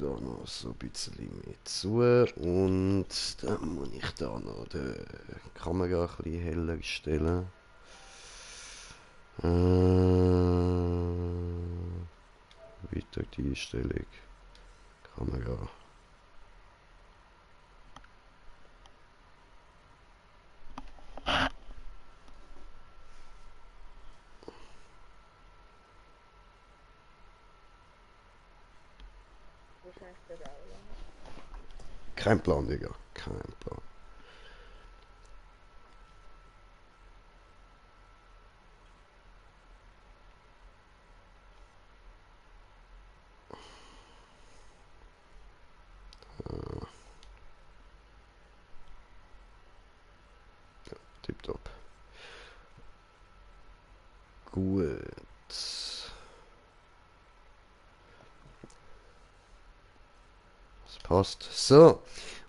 da noch so ein bisschen mit zu und dann muss ich da noch die Kamera ein bisschen heller stellen. Weiter die Einstellung. Kamera. Kein Plan, Digga. Kein Plan. Tipptopp. Gut. Das passt. So.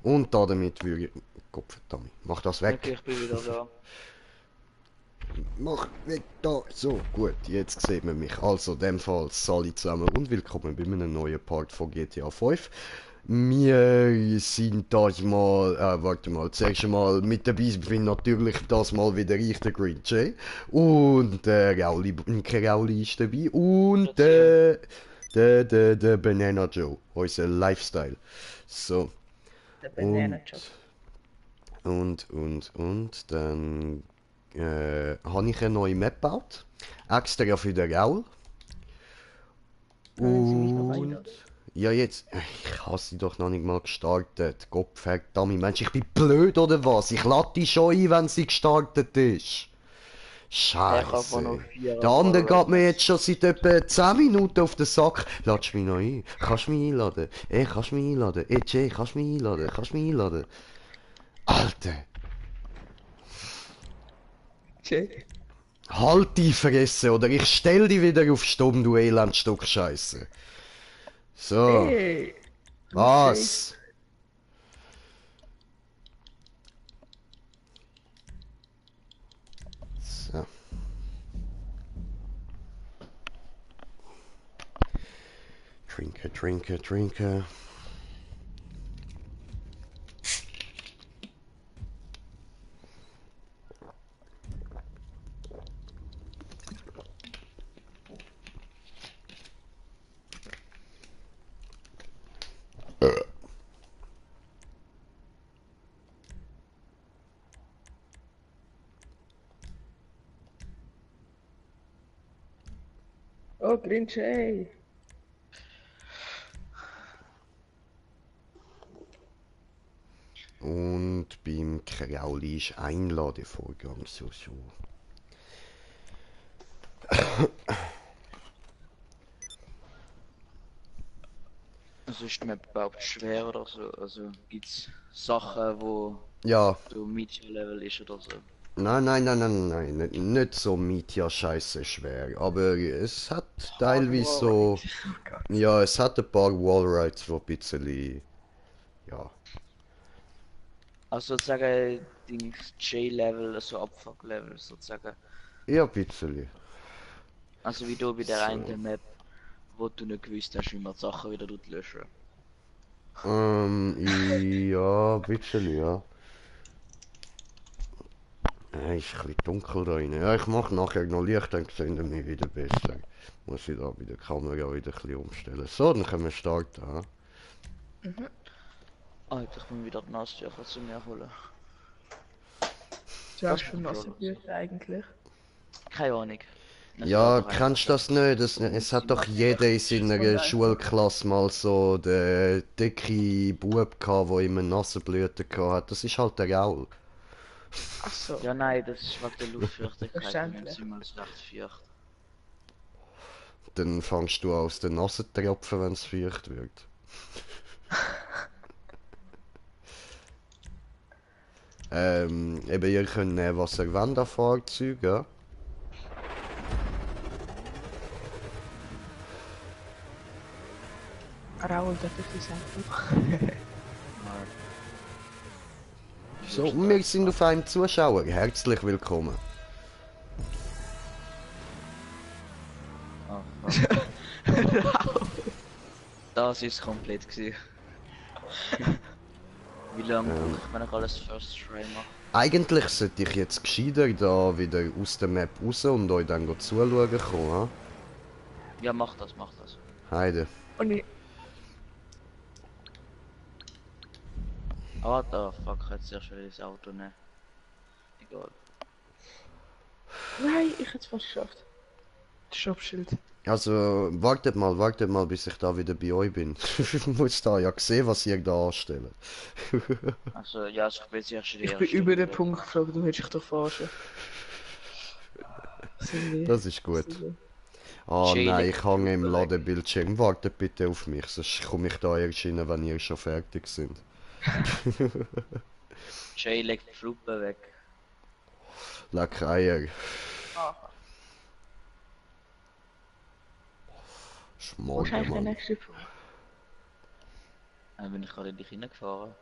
Und damit würde ich... Gottverdammt. Mach das weg. Okay, ich bin wieder da. Mach weg da. So, gut. Jetzt sieht man mich. Also, in dem Fall, Sali zusammen und willkommen bei einem neuen Part von GTA 5. Wir sind das mal, warte mal, zuerst mal mit dabei bin natürlich das mal wieder ich, der Green Jay. Und Rauli ist dabei. Und der Banana Joe, unser Lifestyle. So. Der Banana Joe. Und dann habe ich eine neue Map gebaut. Extra für den Raul. Und... Ja, jetzt... Ich habe sie doch noch nicht mal gestartet. Gottverdammt, Mensch, ich bin blöd oder was? Ich lade die schon ein, wenn sie gestartet ist. Scheiße. Der andere geht mir jetzt schon seit etwa 10 Minuten auf den Sack. Ladst mich noch ein? Kannst du mich einladen? Kannst du mich einladen? Jay, kannst du mich einladen? Kannst du mich einladen? Alter. Jay. Halt die Fresse oder ich stell dich wieder auf Stumm, du Elendstück Scheiße. So. Hey. Was? So. Trinke. Oh, Green Jay. Und beim Krauli ist Einladevorgang so. Also ist die Map überhaupt schwer oder so? Also gibt's Sachen, wo Ja. so Media-Level ist oder so? Nein, nicht so Mietja-Scheiße schwer, aber es hat teilweise so... Ja, es hat ein paar Wallrides, wo ein bisschen... Ja. Also sozusagen Dings J-Level, also Abfuck-Level sozusagen. Ja, ein bisschen. Also wie du bei der So. einen Map, wo du nicht gewusst hast, wie man die Sachen wieder löschen. Ja, ein bisschen, ja. Ist ein bisschen dunkel da rein. Ja, ich mache nachher noch Licht, dann sehen wir mich wieder besser. Muss ich da bei der Kamera wieder ein bisschen umstellen. So, dann können wir starten. Ha? Mhm. Alter, ich bin wieder nass, ja, kannst du mir holen? Du hast schon nasse Bücher eigentlich. Keine Ahnung. Also Ja, einfach kennst du das nicht? Es hat doch jeder in seiner Schulklasse mal so den dicken Bub gehabt, der immer Nassenblüten gehabt hat. Das ist halt der Gaul. Ach so. Ja, nein, das ist wegen der Luftfeuchtigkeit, Verständlich. wenn es immer so recht feucht. Dann fängst du an aus den Nase tropfen, wenn es feucht wird. Eben, ihr könnt nehmen, was ihr wollt an Fahrzeugen. Ja? Raul, das ist einfach. So, und wir sind auf einem Zuschauer. Herzlich willkommen. Da Ja, sie ist komplett gewesen. Wie lange brauche ich, wenn ich alles First Try mache? Eigentlich sollte ich jetzt gescheiter da wieder aus der Map raus und euch dann zuschauen kommen, ha? Ja, mach das, mach das. Heide. Und ich... Ah, da, fuck, jetzt sehr schnell das Auto nehmen. Egal. Nein, ich hätte es fast geschafft. Das Stoppschild. Also, wartet mal, bis ich da wieder bei euch bin. Ich muss da ja sehen, was ihr da anstellt. Also, ja, ich bin sehr schnell. Ich bin über den Punkt gefragt, du hättest dich doch verarschen. Das ist gut. Ah nein, ich hänge im Ladebildschirm. Wartet bitte auf mich, sonst komme ich da erst rein, wenn ihr schon fertig sind. Jay legt die Fluppe weg. Leck Eier. Wo ist eigentlich der Mann. nächste Punkt? Dann bin ich gerade in dich hineingefahren.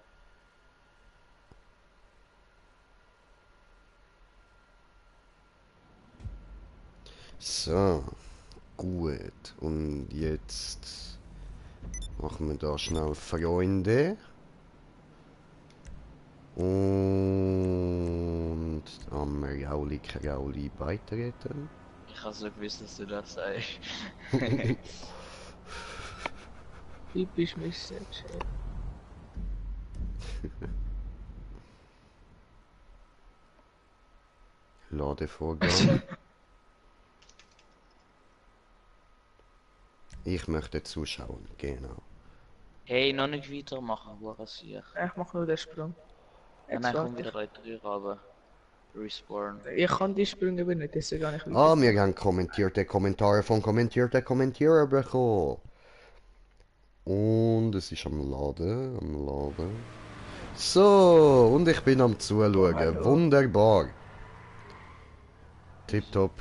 So, gut. Und jetzt machen wir da schnell Freunde. Und am Rauli beitreten. Ich habe so gewusst, dass du das sagst. Typisch Mr. J. Ladevorgang. Ich möchte zuschauen, genau. Hey, noch nicht weitermachen, Hurensiech. Ich mach nur den Sprung. Ja, Jetzt nein, warte komm wieder in die Tür runter. Respawn. ich kann die Sprünge aber nicht, deswegen gar nicht weiter. Ah, wir haben kommentierte Kommentare von Kommentierer bekommen. Und es ist am Laden. So, und ich bin am Zuschauen. hallo. Wunderbar. Tipptopp.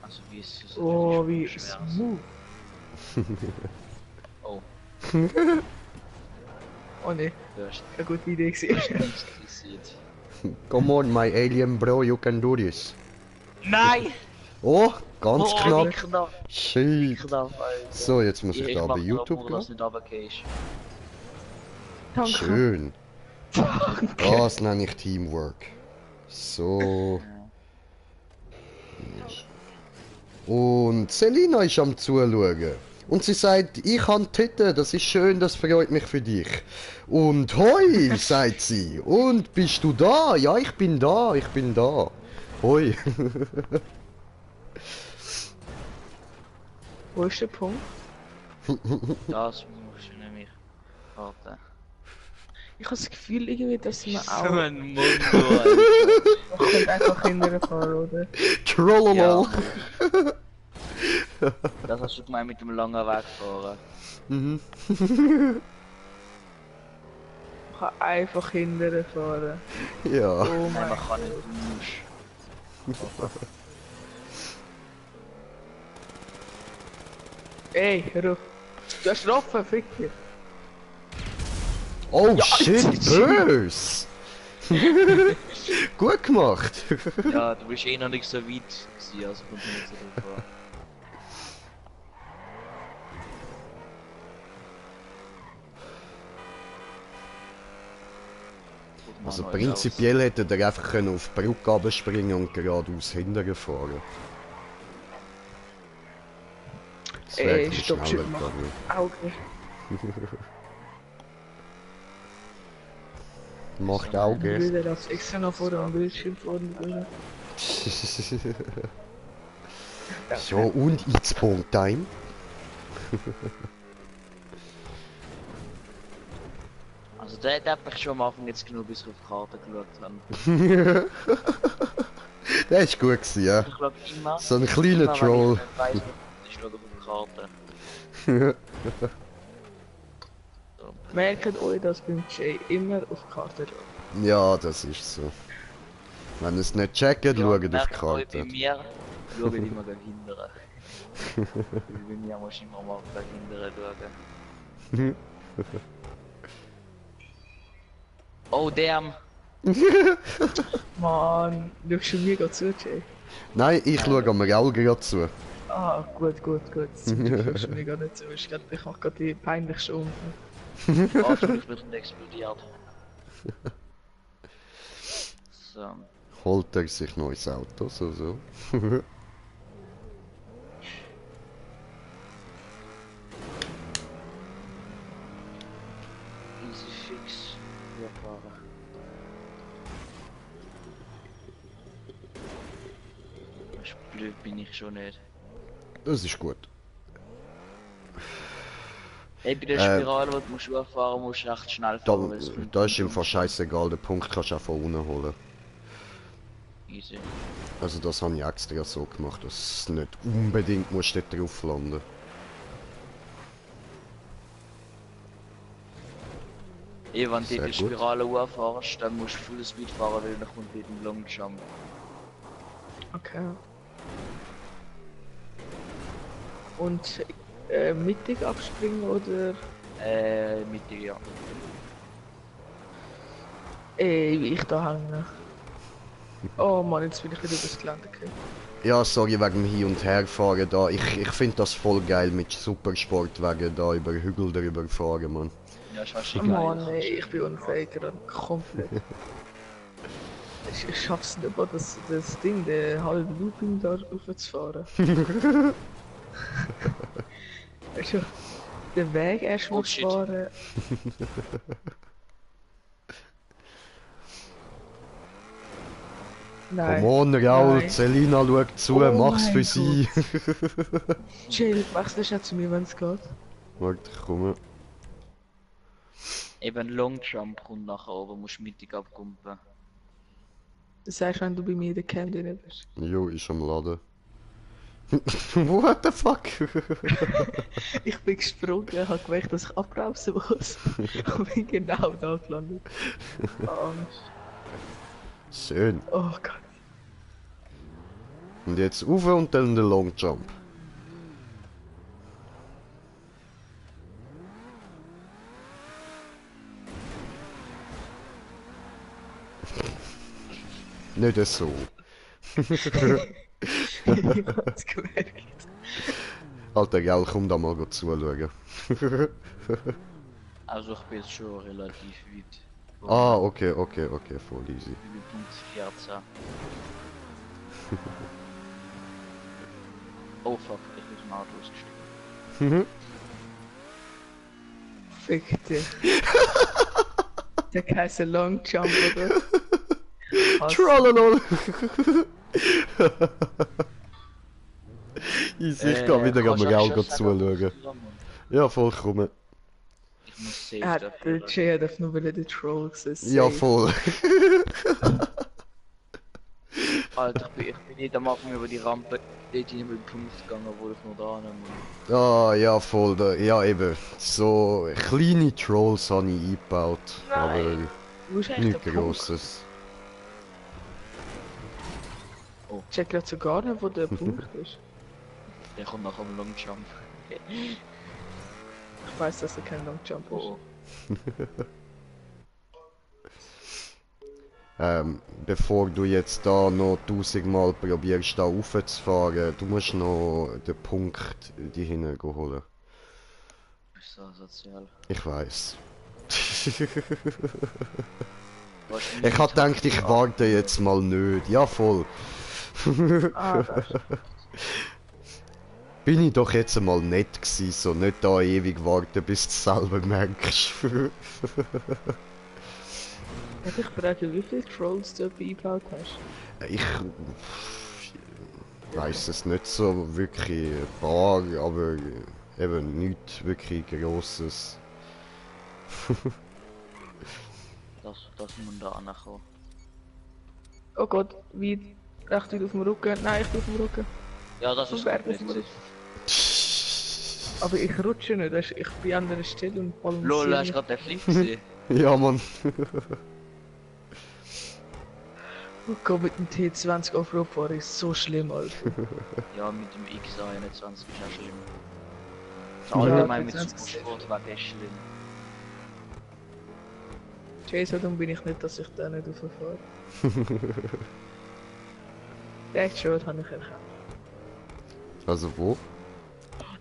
Also, wie ist es? Oh, wie schwer. smooth. Oh, Oh ne, du hast eine gute Idee gewesen. nichts interessiert. Come on, my alien bro, you can do this. Nein! Oh, ganz Oh, knapp. wie knapp, Shit. knapp, Alter. So, jetzt muss ich da mach bei nur, YouTube wo du das gehen. nicht runtergehst. Danke. Schön. Danke. Das nenne ich Teamwork. So. Und Selina ist am Zuschauen. Und sie sagt, ich habe Titten, das ist schön, das freut mich für dich. Und hoi, sagt sie. Und bist du da? Ja, ich bin da. Hoi. Wo ist der Punkt? Das musst du nämlich warten. Ich habe das Gefühl irgendwie, dass man So auch... ein Mundo, Alter. Man kommt einfach hinterfahren, oder? Trollolol. Das hast du gemeint mit dem langen Weg fahren. Mhm. Man kann einfach hinterfahren. Ja. Oh Nein, mein man kann nicht, du musst. Ey, hör auf. Du hast Waffen, fick dich. Oh Ja, shit, jetzt- bös. Gut gemacht. Ja, du bist eh noch nicht so weit gewesen, also kommt nicht so drauf an. Guck mal Also neu prinzipiell hätte er einfach können auf die Brücke runterspringen und geradeaus hinterher fahren. Das wäre Ey, ein bisschen stopp, schneller shit, mach. gegangen. Auge. Macht Ich Auge. will das extra noch vor dem Bildschirm vorne. So, und it's Spawn Time. Also der hat mich schon am Anfang jetzt genug, bis ich auf die Karte geschaut habe. Der ist gut gewesen, ja. Ich schaue immer... So ein kleiner immer, Troll. Wenn ich nicht weiss, was ich schaue auf die Karte. So. Merkt euch das beim Jay immer auf die Karte schauen. Ja, das ist so. Wenn ihr es nicht checkt, schaut auf die merkt euch, Karte. Bei mir schaue ich immer gegen hindern. Bei mir muss ich immer mal gegen hindern schauen. Oh damn! Mann, du schaust schon mir zu, Jay. Nein, ich schaue am Raul gerade zu. Ah, gut. Zum Glück hörst du mich gar nicht zu. Ich mach gerade die peinlichste Unfall. Wahrscheinlich wird er explodiert. So. Holt er sich neues Auto, so. Easy fix. Überfahren. So blöd bin ich schon nicht. Das ist gut. Hey, bei der Spirale, wo du musst überfahren musst, du recht schnell fahren. weil es kommt Da ist im um- Fall scheißegal, den Punkt kannst du auch von unten holen. Easy. Also das habe ich extra so gemacht, dass du nicht unbedingt musst dort drauf landen. Eh, wenn du Sehr die gut. Spirale überfahrst, dann musst du Full Speed fahren, weil dann kommt wieder ein Long Jump. Okay. Und mittig abspringen oder? Mittig, ja. Ey, wie ich da hänge. Oh Mann, jetzt bin ich wieder übers Gelände gekommen. Ja, sorry wegen dem Hin- und Herfahren da. Ich finde das voll geil mit Supersportwagen da über Hügel drüber fahren, man. Ja, ist fast Oh geil. Mann, ey, ich bin unfähig gerade. Komplett. Ich schaff's nicht mal, das Ding, den halben Looping da raufzufahren. Also, den Weg erst Oh, mal shit. fahren. Nein. Come on, Raul, Nein. Selina schaut zu, Oh mach's mein für sie. Chill, mach's nicht zu mir, wenn's geht. Warte, ich komme. Eben Long Jump kommt nachher oben, musst mittig abkumpen. Das sagst du, wenn du bei mir in der Cam drin bist. Jo, ist am Laden. What the fuck? Ich bin gesprungen, hab gemerkt, dass ich abbremsen muss. Und bin genau da gelandet. Angst. Schön. Oh Gott. Und jetzt rauf und dann der Long Jump. Nicht so. Ich hab's gemerkt. Alter, Raul, komm da mal gut zuschauen. Also ich bin jetzt schon relativ weit. Ah, okay, voll easy. Ich bin Punkt 14. Oh fuck, ich bin im Auto ausgestiegen. Fick dich. Der heißt Long Jump, oder? Trollalol! Easy, ich kann wieder am Raul gut zuschauen. Ja, vollkommen. Ich muss Er safe hat dafür. der Jay hat einfach nur wieder die Troll gesehen. Ja, voll. Alter, ich bin nicht am Anfang über die Rampe dort in den Punkt gegangen, obwohl ich nur da muss. Ah, ja, voll. Ja, eben. So kleine Trolls habe ich eingebaut. Nein. Wo ist eigentlich Aber nichts der Punkt? Grosses. Ich check grad sogar nicht, wo der Punkt ist. Der kommt nach dem Long Jump. Ich weiß, dass er kein Long Jump ist. Oh. Bevor du jetzt da noch 1000-mal probierst, da raufzufahren, du musst noch den Punkt die hinten holen. Bist so sozial. Ich weiß. Wahrscheinlich Ich hab gedacht, ich warte jetzt mal nicht. Ja, voll. Ah, das. Bin ich doch jetzt mal nett gewesen, so nicht da ewig warten, bis du es selber merkst. Hätte ich fragen, wie viele Trolls du eingebaut hast? Ich weiß es nicht so wirklich ein paar, aber eben nichts wirklich Grosses. das muss da ankommen. Oh Gott, wie recht wieder auf dem Rücken? Nein, ich bin auf dem Rücken. Ja, das ist Wer komplett auf dem safe. Aber ich rutsche nicht, weißt du, ich bin an der Stelle und balanciere Lol, hast du mich. gerade den Flip gesehen? Ja, Mann. Oh Gott, mit dem T20 Offroad fahren ist so schlimm, Alter. Ja, mit dem X21 ist auch schlimm. Ja, Allgemein mit T20 Supersportwagen ist schlimm. Jay, so dumm bin ich nicht, dass ich da nicht rauffahre. Echt schon, habe ich erkannt. Also wo?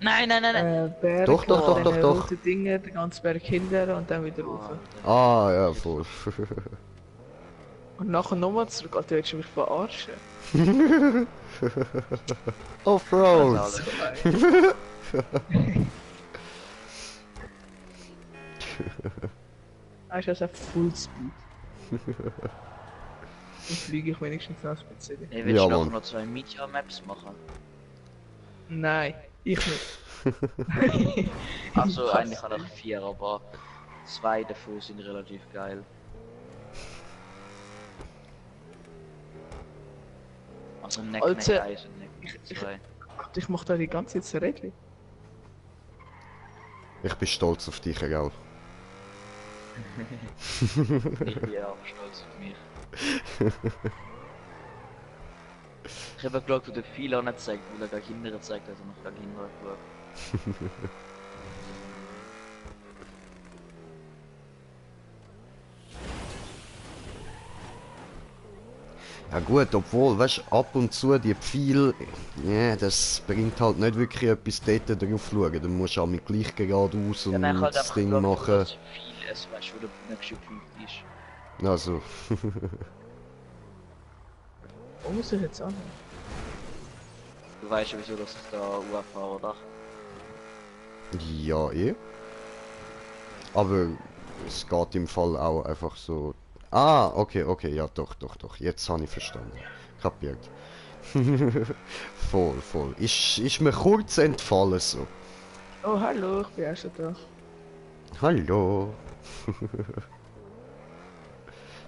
Nein, nein, nein, nein. Berg, Doch, doch, doch, doch, doch. rote Dinger, den ganzen Berg hinter und dann wieder rauf. Ah, ja, voll. Und nachher nochmal zurück, Alter, willst du mich verarschen? Offroad! Also, Weißt du, also Fullspeed. Dann fliege ich wenigstens noch ein bisschen. ich will Ja, noch Mann. noch 2 Media-Maps machen. Nein, ich nicht. Also Ich eigentlich hasse habe ich 4, aber 2 davon sind relativ geil. Also Neck Alter, 1 und Neck ich- 2. Gott, ich mach da die ganze Zeit so Rädchen. Ich bin stolz auf dich, egal. Ich bin auch stolz auf mich. Ich habe geschaut, wo der Fehler nicht zeigt, weil er gleich hinterher zeigt, also noch gleich hinterher geschaut. Ja gut, obwohl, weißt du, ab und zu die Pfeile, ja, das bringt halt nicht wirklich etwas dort drauf schauen. Dann musst du auch mit gleich geradeaus und Dann habe ich halt das einfach Ding geschaut, machen. dass viel es weißt, wo der nächste Punkt ist. Also, Wo muss ich jetzt an? Du weißt ja, wieso dass ich da UAV fahre, oder? ja, eh. Aber es geht im Fall auch einfach so. Ah, okay, okay, ja, doch, doch, doch. Jetzt habe ich verstanden. Kapiert. Voll, voll. Ist mir kurz entfallen so. Oh, hallo, ich bin auch schon da. Hallo.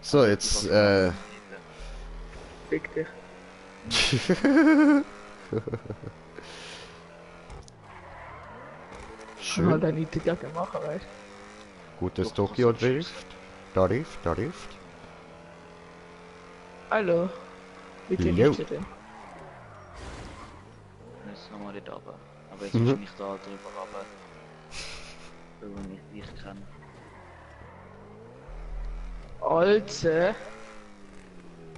So, jetzt, Fick dich. Ich kann halt Schön. auch nichts dagegen machen, weißt du? Gutes Doch, Tokyo das ist Drift. Drift, Drift. Hallo. Bitte Jo. nicht denn. Jetzt nochmal dort runter. Aber jetzt Mhm. muss ich nicht da drüber runter. Weil ich dich kenne. Alter.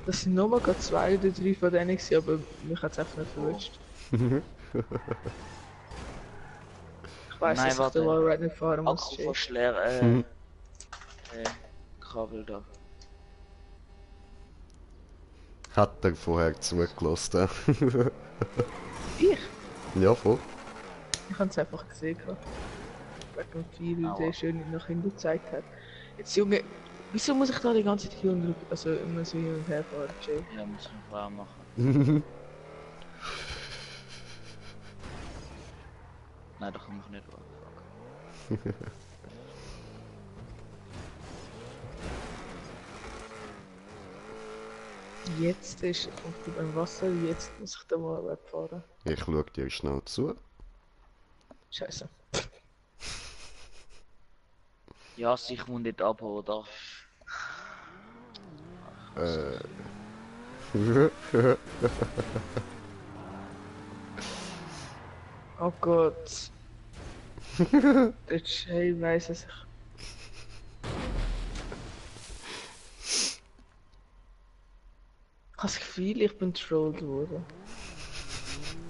Das sind nur mal gerade 2 oder 3 von denen gewesen, aber mich hat es einfach nicht verwünscht. Ich weiss, Nein, dass ich warte. den Wallride nicht fahren muss. Akku Jay. fast leer, Mhm. Kabel da. Hat er vorher zugelassen. Ich? Ja, voll. Ich habe es einfach gesehen. gehabt. Wegen dem Pfeil, Aua. der schön nach hinten gezeigt hat. Jetzt Junge, wieso muss ich da die ganze Zeit hier und also immer so hin und her fahren, Jay? Ja, muss ich warm machen. Nein, da kann ich nicht warm. Fuck. Jetzt ist ich beim Wasser, jetzt muss ich da mal wegfahren. Ich schau dir schnell zu. Scheiße. Ja, sich muss nicht ab, oder? Oh Gott. Der Jay weiss es. Ich habe das Gefühl, ich bin trolled worden.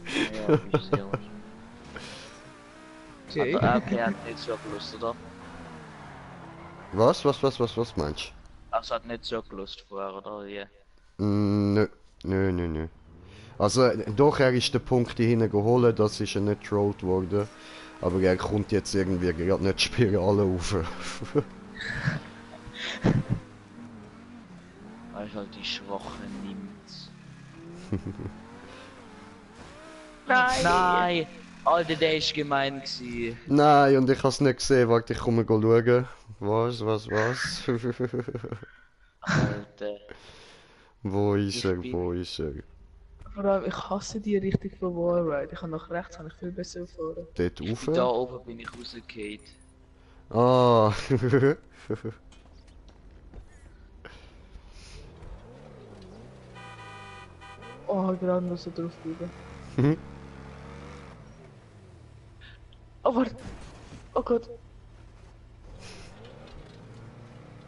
Ja, ist sehr wahrscheinlich. Jay? Aber okay, hat nicht so gelust, oder? Was meinst du? Also hat nicht so gelust vorher, oder? Ja. Nö, nö. Also, doch, er ist den Punkt hinten geholt, das ist ja nicht getrollt worden. Aber er kommt jetzt irgendwie gerade nicht die Spirale rauf. Weil halt die Schwachen nimmt. Nein! Nein! Alter, der ist gemein gewesen. Nein, und ich hab's nicht gesehen. Warte, ich komme schauen. Was? Alter. Wo ist er? Ich Wo ist er? Vor allem, ich hasse die Richtung von Wallride. Ich kann nach rechts, kann ich viel besser fahren. Dort Da rauf? oben bin ich rausgefallen. Ah. Oh, gerade noch so drauf bleiben. Mhm. Oh, warte. Oh Gott.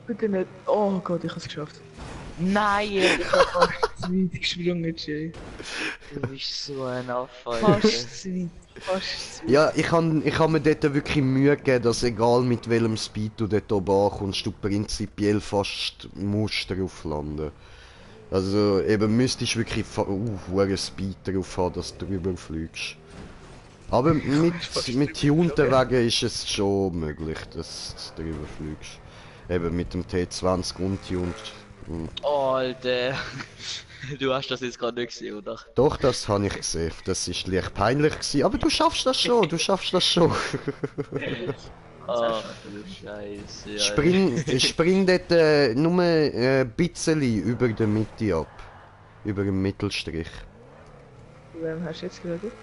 Bitte nicht. Oh Gott, ich hab's geschafft. Nein! Ich hab fast zu weit gesprungen, Jay. Du bist so ein Affe. Fast zu weit. Fast zu weit. Ja, ich hab mir dort wirklich Mühe gegeben, dass egal mit welchem Speed du dort oben ankommst, du prinzipiell fast musst drauf landen. Also eben müsstest du wirklich hohen Speed drauf haben, dass du drüber fliegst. Aber mit tunten Wegen ist es schon möglich, dass du drüber fliegst. Eben mit dem T20 untuned. Alter. Du hast das jetzt gerade nicht gesehen, oder? Doch, das habe ich gesehen. Das ist leicht peinlich gewesen, aber du schaffst das schon, du schaffst das schon. Ach du Scheiße. Spring dort nur ein bisschen über der Mitte ab. Über dem Mittelstrich. Wem hast du jetzt geschaut?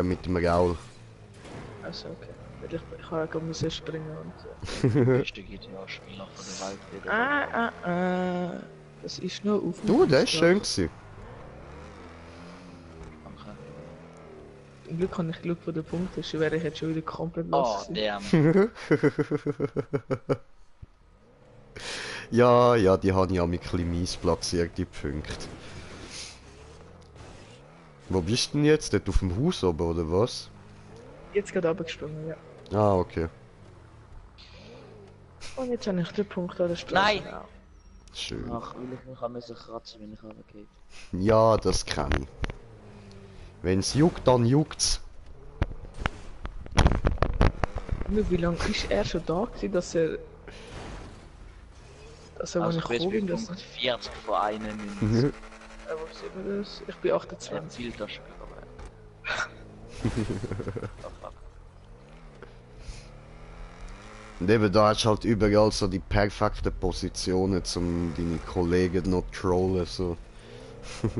Mit dem Raul. Achso, okay. Weil ich habe gerade müssen springen und so. Beste GTA-Spieler von der Welt wieder. Das ist nur auf Du, das ist schön gewesen. Danke. Zum Glück habe ich Glück von den Punkten, sonst wäre ich jetzt schon wieder komplett Oh, los gewesen. damn. Ja, die habe ich auch mit ein mies platziert, die Punkte. Wo bist du denn jetzt? Dort auf dem Haus oben, oder was? Jetzt gerade runtergesprungen, ja. Ah, okay. Und jetzt habe ich den Punkt an der Straße. Nein! Ja. Schön. Ach, will ich mich müssen kratzen, wenn ich runtergehe. Ja, das kann ich. Wenn's juckt, dann juckt's. Nur wie lange ist er schon da gewesen, dass er... Dass er, Also wenn ich ich bin gekommen bin, bei dass... Punkt 40 von einer Minute. Wo sieht man das? Ich bin 28. Viel das schon gekommen. Oh fuck. Und eben da hast du halt überall so die perfekten Positionen, um deine Kollegen noch zu trollen, so. Ich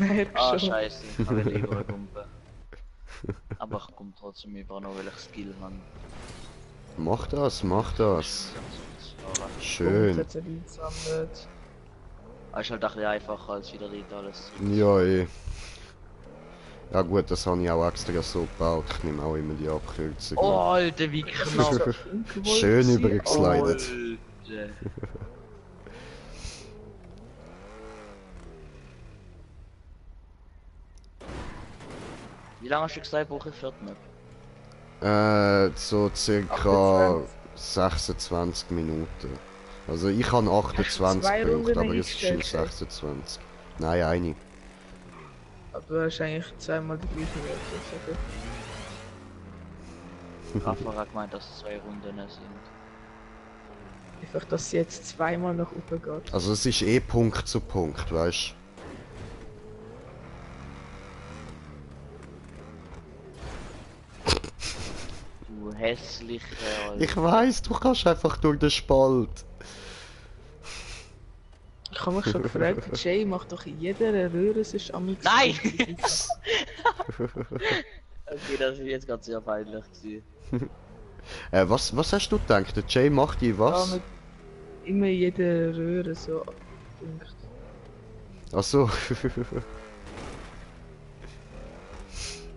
merke Ah, schon. scheiße, ich kann nicht überkumpen. Aber ich komme trotzdem über noch, weil ich Skill habe. Mach das, mach das. Punkt Schön. hat er eingesammelt. Aber ist halt ein bisschen einfacher als wieder dort alles. Ja, eh. Ja gut, das habe ich auch extra so gebaut. Ich nehme auch immer die Abkürzung. Oh, Alter, wie knapp! Schön übergeslidet. Alter. Wie lange hast du gesagt, brauche ich für die Map? So circa 26 Minuten. Also ich habe 28 zwei Punkte, Runden aber es ist schon eingestellt? 26. Nein, eine. Aber du hast eigentlich zweimal die gleiche Werte. Rafa hat gemeint, dass es 2 Runden sind. Einfach, dass sie jetzt zweimal nach oben geht. Also es ist eh Punkt zu Punkt, weißt Du hässlicher du? Ich weiß, du kannst einfach durch den Spalt. Ich habe mich schon gefragt, Jay macht doch in jeder Röhre sonst am Nein! Okay, das ist jetzt gerade sehr peinlich gewesen. Was hast du gedacht? Der Jay macht die was? Ja, mit immer in jeder Röhre so Punkt. Ach so.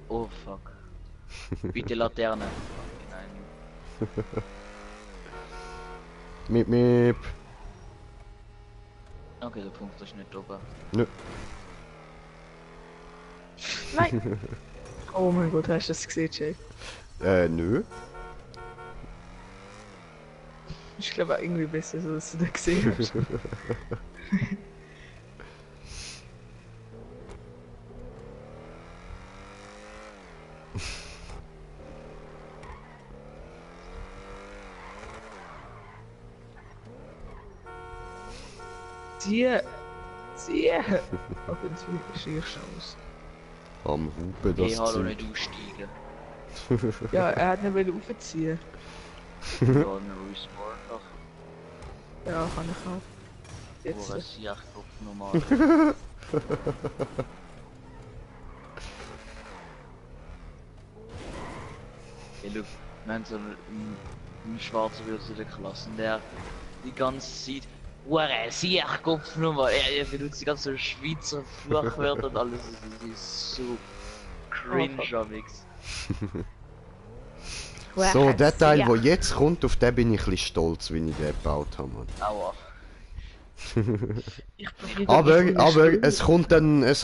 Oh fuck. Bitte Laterne. Nein. Miep. Okay, der Punkt ist nicht oben. Nö. Nein! Oh mein Gott, hast du das gesehen, Jay? Nö. Ich glaube auch irgendwie besser, so dass du das gesehen hast. Siehe! Aber jetzt will ich schier aus. Am Hupen Hey, das hallo, Zeug. nicht aussteigen. Ja, er hat nicht aufziehen. Ja, ein Respawn doch. Ja, kann ich auch. Jetzt. Wo es ja Kopf normal. Hey, look, wir haben so einen schwarzen Wild in der Klasse, der die ganze Zeit Siechkopfnummer, er benutzt die ganzen Schweizer Fluchwörter und alles, das ist so cringe amix. So, der Teil, der jetzt kommt, auf den bin ich ein bisschen stolz, wie ich den gebaut habe. Mann. Aua. Ich probiere Aber es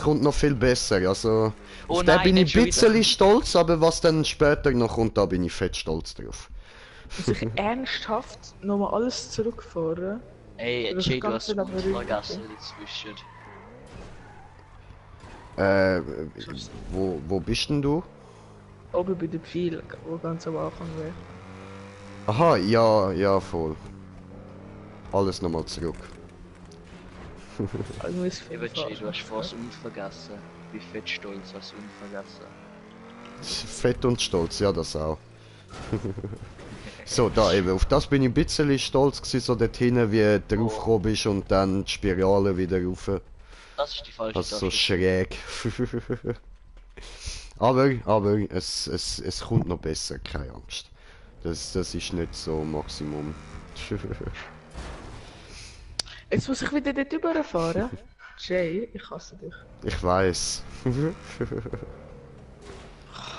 kommt noch viel besser. Also, Oh auf den nein, bin ich nicht ein schon wieder. bisschen stolz, aber was dann später noch kommt, da bin ich fett stolz drauf. Muss ich ernsthaft nochmal alles zurückfahren? Ey, Das Jay, du hast Ganze aber vergessen dazwischen. Äh, wo bist denn du? Oben bei den Pfeilen, wo ganz am Anfang wäre. Aha, ja, voll. Alles nochmal zurück. Also muss ich Eben, Jay, du hast fast unvergessen. Wie fett stolz hast du unvergessen. Fett und stolz, ja, das auch. So, da eben, auf das bin ich ein bisschen stolz gewesen, so dort hinten, wie du drauf gekommen bist und dann die Spirale wieder rauf. Das ist die falsche Also so Taste. schräg. aber es kommt noch besser, keine Angst. Das ist nicht so Maximum. Jetzt muss ich wieder dort überfahren. Jay, ich hasse dich. Ich weiß. Ich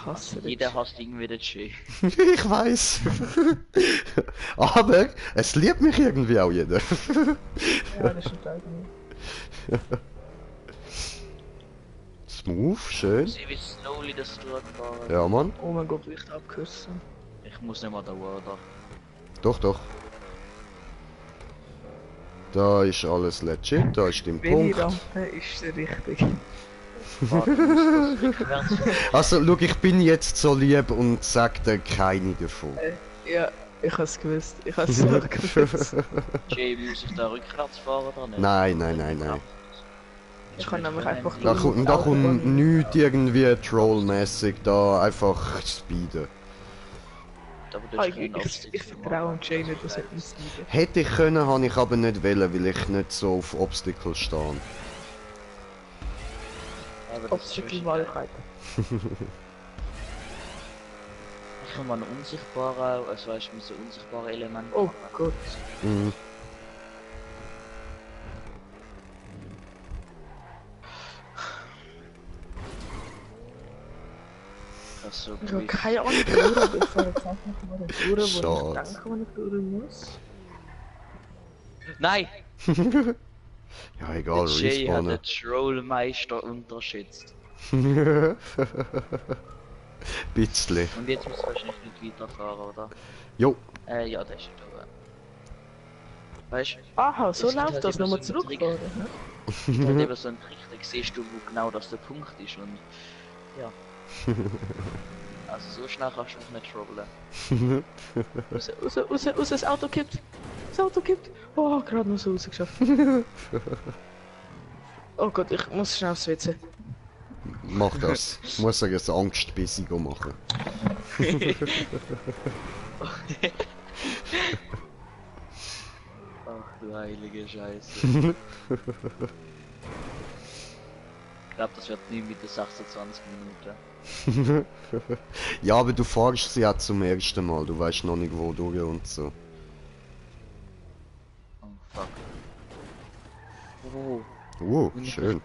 hasse dich. Jeder hasst irgendwie den Jay. Ich weiß. Aber es liebt mich irgendwie auch jeder. Ja, das stimmt eigentlich. Smooth, schön. Sieh, wie slowly das durchfahren. Ja, Mann. Oh mein Gott, Licht abkürzen. Ich muss nicht mal da oder? Doch. Da ist alles legit, da ist dein Welche Punkt. Rampe ist der richtige? Warte, ich muss das rückwärts. Also, schau, ich bin jetzt so lieb und sag dir keine davon. Ja, ich hab's gewusst. Ich hab's so gewusst. Jay, muss ich da rückwärts fahren oder nicht? Nein. Ich kann nämlich einfach Da kommt Autobahn- nichts irgendwie trollmäßig, da einfach speeden. Aber du Ah, hast ich, keinen ich, Aufstieg ich vertraue Jay nicht, dass er uns lieben. Hätte ich können, habe ich aber nicht wollen, weil ich nicht so auf Obstacles stehe. Aber das ist Obstacle wirklich Wahlheit. Ich kann mal einen unsichtbaren, also weißt du, mit so unsichtbaren Elementen. Oh Gott. Mhm. Das ist so Ich habe cool. keine Ahnung, wo aber ich fahre jetzt einfach mal durch, wo ich Schade. denke, wo ich durch muss. Nein! Ja, egal, Der Jay hat respawnen. den Trollmeister unterschätzt. Bisschen. Und jetzt muss wahrscheinlich nicht weiterfahren, oder? Jo. Ja, der ist da oben. Weißt du, Aha, so Es gibt läuft halt das, immer nochmal so einen zurückfahren. Ne? es gibt halt eben so einen Trick, da siehst du, wo genau das der Punkt ist und ja. Also so schnell kannst du mich nicht troublen. Raus, das Auto kippt. Das Auto kippt. Oh, gerade noch so rausgeschafft. Oh Gott, ich muss schnell aufs WC. Mach das. Ich muss sagen, eine Angstbesigung machen. Ach du heilige Scheiße. Ich glaube, das wird nie mit den 26 Minuten. Ja, aber du fahrst sie ja zum ersten Mal. Du weißt noch nicht, wo durch und so. Oh fuck. Oh, Schön.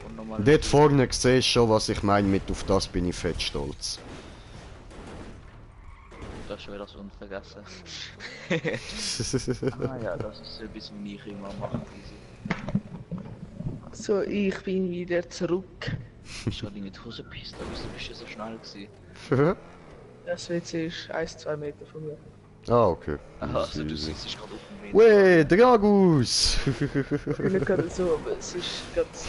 Und nochmal. Dort vorne siehst du schon, was ich meine mit auf das bin ich fett stolz. Das ist schon wieder so unvergessen. Ah ja, das ist so etwas, wie ich immer mache. So, ich bin wieder zurück. Ich habe in die Hose gepisst, aber wieso bist du so schnell gewesen? Das WC ist 1-2 Meter von mir. Ah, okay. Aha, also du sitzt gerade auf dem Weg. Wey, Dragus! Ich bin nicht gerade so, aber es ist ganz...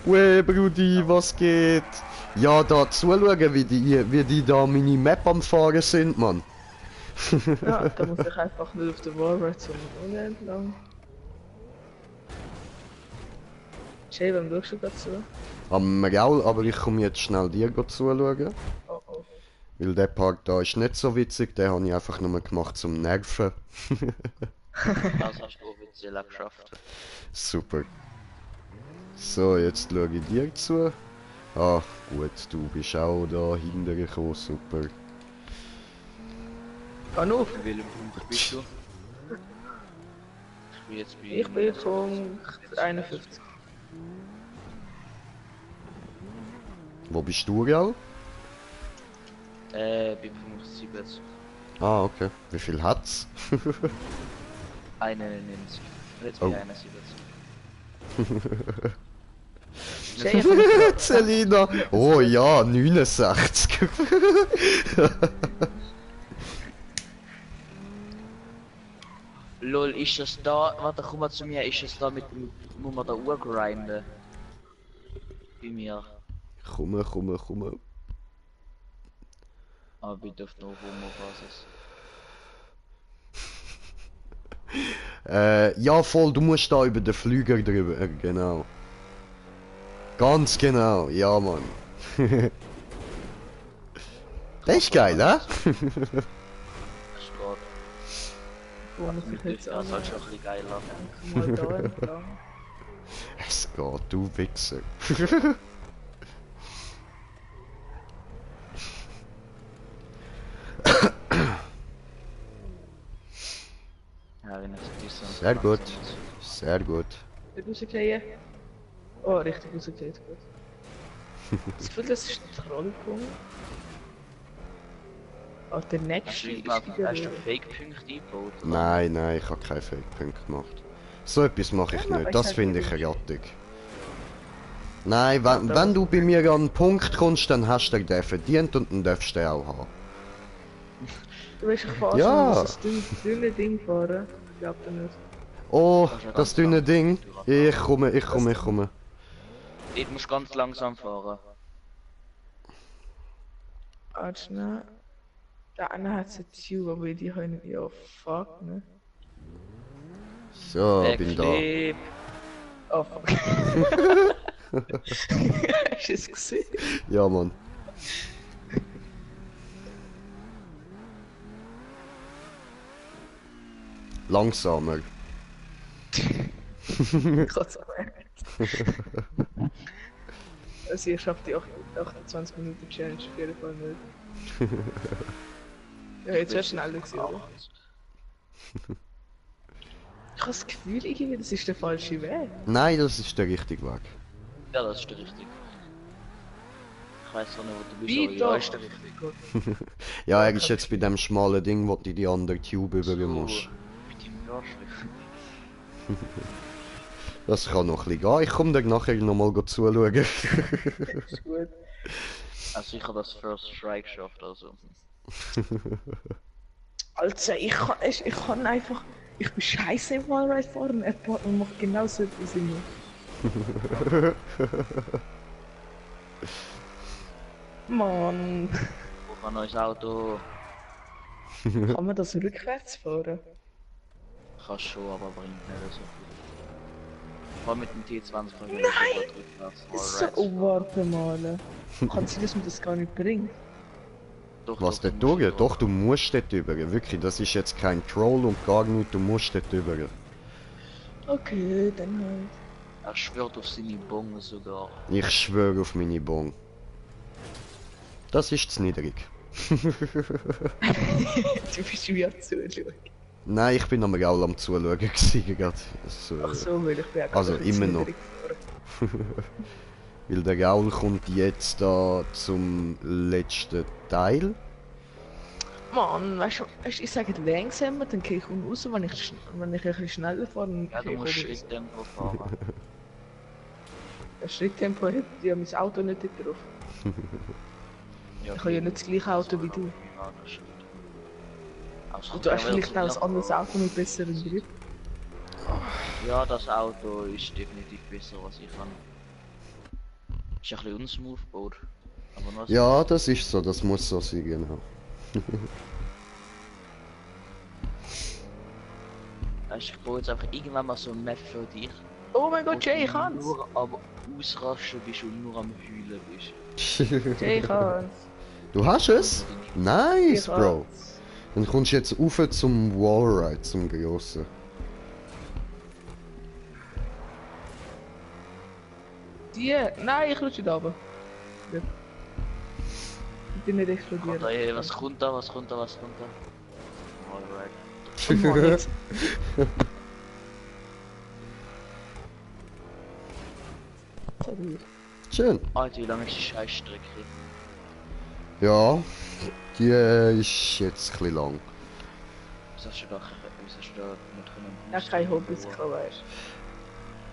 Wey, Brudi, was geht? Ja, da zuschauen, wie die da meine Map am Fahren sind, Mann. Ja, da muss ich einfach nur auf der Wallride zum Ohne entlang. Jay, wem schaust du gerade zu? Am Maul, aber ich komme jetzt schnell dir zuschauen. Oh oh. Weil der Part da ist nicht so witzig, den habe ich einfach nur gemacht zum Nerven. Das hast du offiziell geschafft. Super. So, jetzt schaue ich dir zu. Ah, gut, du bist auch da hinterher gekommen, super. Geh auf! An welchem Punkt bist du? Ich bin jetzt bei... Ich bin Punkt 51. Wo bist du, Real? Bei Punkt 70. Ah, okay. Wie viel hat's? 91. Jetzt Oh. bin ich 71. Jay, ich hab mich gefragt, Selina! Oh ja, 69. Lol, ist das da? Warte, komm mal zu mir. Ist es da mit dem. Muss man da urgrinden? Bei mir. Komm. Aber bitte auf der Homo-Basis. Ja voll, du musst da über den Flüger drüber, genau. Ganz genau, ja Mann. Das ist geil, hä? Das geht. wo muss ich jetzt Das an? soll schon ein bisschen geiler. Mal da entlang. Es geht, du Wichser. Ja, wenn es ist sonst. Sehr gut. Sehr gut. Nicht rausgehen. Oh, richtig rausgehen, gut. Das Gefühl, das ist ein Trollpunkt. Oh, der nächste ist wieder... Hast du Fake-Punkte eingebaut? oder? Nein, ich habe keine Fake-Punkte gemacht. So etwas mache ich Ja, aber nicht, ich das sag finde dir, ich rattig. Nein, wenn du bei mir an einen Punkt kommst, dann hast du den verdient und dann darfst du den auch haben. Du weißt, ich fahre Ja. schon das dünne Ding fahren. Ich glaub dir nicht. Oh, Das ist ja das ganz dünne langsam. Ding. Ich komme. Ich muss ganz langsam fahren. Warte schnell. Der eine hat es Tube, aber die haben ja fuck, ne? So, bin da. Backflip. Oh fuck. Hast du es gesehen? Ja, Mann. Langsamer. Ich hab's auch gemerkt. Also ich schaff die 28 Minuten Challenge auf jeden Fall nicht. Ja, jetzt wär's schneller gewesen, oder? Ich hab das Gefühl, irgendwie, das ist der falsche Weg. Nein, das ist der richtige Weg. Ja, das ist der richtige. Ich weiß zwar nicht, wo du bist, Wie aber ja, da? ist der richtige. Ja, er ist jetzt bei dem schmalen Ding, wo du die andere Tube über musst. Mit dem Arschloch. Das kann noch ein bisschen gehen. Ich komme dann nachher nochmal zuschauen. Ist gut. Also ich habe das First Strike geschafft, also. Alter, ich kann einfach... Ich bin scheiße im Wallride fahren, er fährt und macht genauso etwas wie mir. Mann, Ich habe ein neues Auto. kann man das rückwärts fahren? Kannst schon, aber bringt nicht so viel. Vor allem mit dem T20 kann ich Nein! rückwärts. So, oh, warte mal. Kann sein, dass man das gar nicht bringt? Doch, Was doch, dort du musst durch? da- Doch, du musst dort über. Wirklich, das ist jetzt kein Troll und gar nichts, du musst dort über. Okay, dann halt. Er schwört auf seine Bonge sogar. Ich schwöre auf meine Bon. Das ist zu niedrig. Du bist wieder zuschauen. Nein, ich bin am Gaul am Zuschauen gewesen, gerade. Ach so, weil ich bin auch Also, gerade zu immer noch. niedrig gefahren. Weil der Gaul kommt jetzt da zum letzten Teil. Mann, weißt du, ich sage langsamer, dann gehe ich unten raus, wenn ich ein bisschen schneller fahre, dann Ja, du gehe ich musst oben raus. Schritttempo fahren. Das Schritttempo hat ja mein Auto nicht dort drauf. Ja, Ich habe ja nicht das gleiche Auto wie du. Ja, das stimmt. Also, Und du hast ja, vielleicht ja, auch ein anderes Auto mit besserem Grip. Ja, das Auto ist definitiv besser, was ich kann. Ist ein bisschen unsmooth gebaut. Aber nur Ja, das ist so, das muss so sein, genau. Weißt du, ich baue jetzt einfach irgendwann mal so ein Map für dich. Oh mein wo Gott, Jay, ich du kann's! nur am Ausrasten bist und nur am Heulen bist. Jay, ich kann's! Du hast es? Nice, Ich Bro. kann's. Dann kommst du jetzt rauf zum Wallride, zum grossen. Die? Nein, ich rutsche da runter. Ja. Ich bin nicht explodiert. Ey, was kommt da, was kommt da, was kommt da? Alright. Oh Mann, jetzt. Schön. Alter, wie lange ist die Scheißstrecke? Ja, Die ist jetzt ein bisschen lang. Was hast du da nicht können? Ja, kein Hobbys gehabt, weißt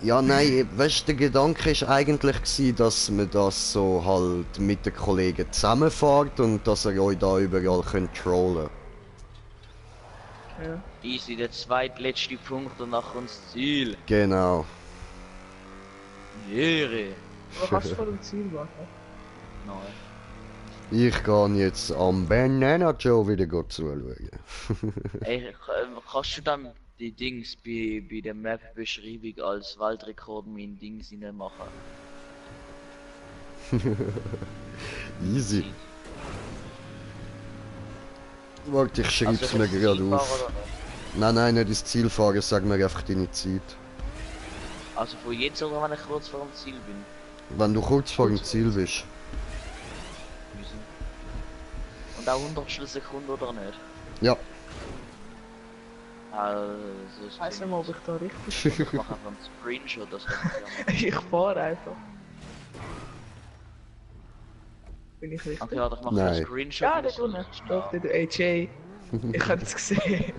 Ja, nein, weißt du, der Gedanke ist eigentlich gewesen, dass man das so halt mit den Kollegen zusammenfährt und dass ihr euch da überall könnt trollen. du? Ja. Easy, der zweitletzte Punkt und nach uns Ziel. Genau. Ehre. Aber kannst du vor dem Ziel machen? Nein. Ich gehe jetzt am Banana Joe wieder zuschauen. Ey, kannst du dann die Dings bei der Map-Beschreibung als Weltrekord mein Dings machen? Easy. Warte, ich schreib's mir gerade auf. Nein, nicht ins Ziel fahren, sag mir einfach deine Zeit. Also von jetzt oder wenn ich kurz vor dem Ziel bin? Wenn du kurz vor dem Ziel bist. Müssen. Und auch 100 Sekunden oder nicht? Ja. Also, Ich weiß nicht mal, ob ich da richtig ich mache einfach einen Screenshot, das kann ich ja Ich fahre einfach. Bin ich richtig? Okay, ja, ich mache Nein. einen Screenshot. Ja, und da das- unten. Doch, der AJ. Ich hab es gesehen.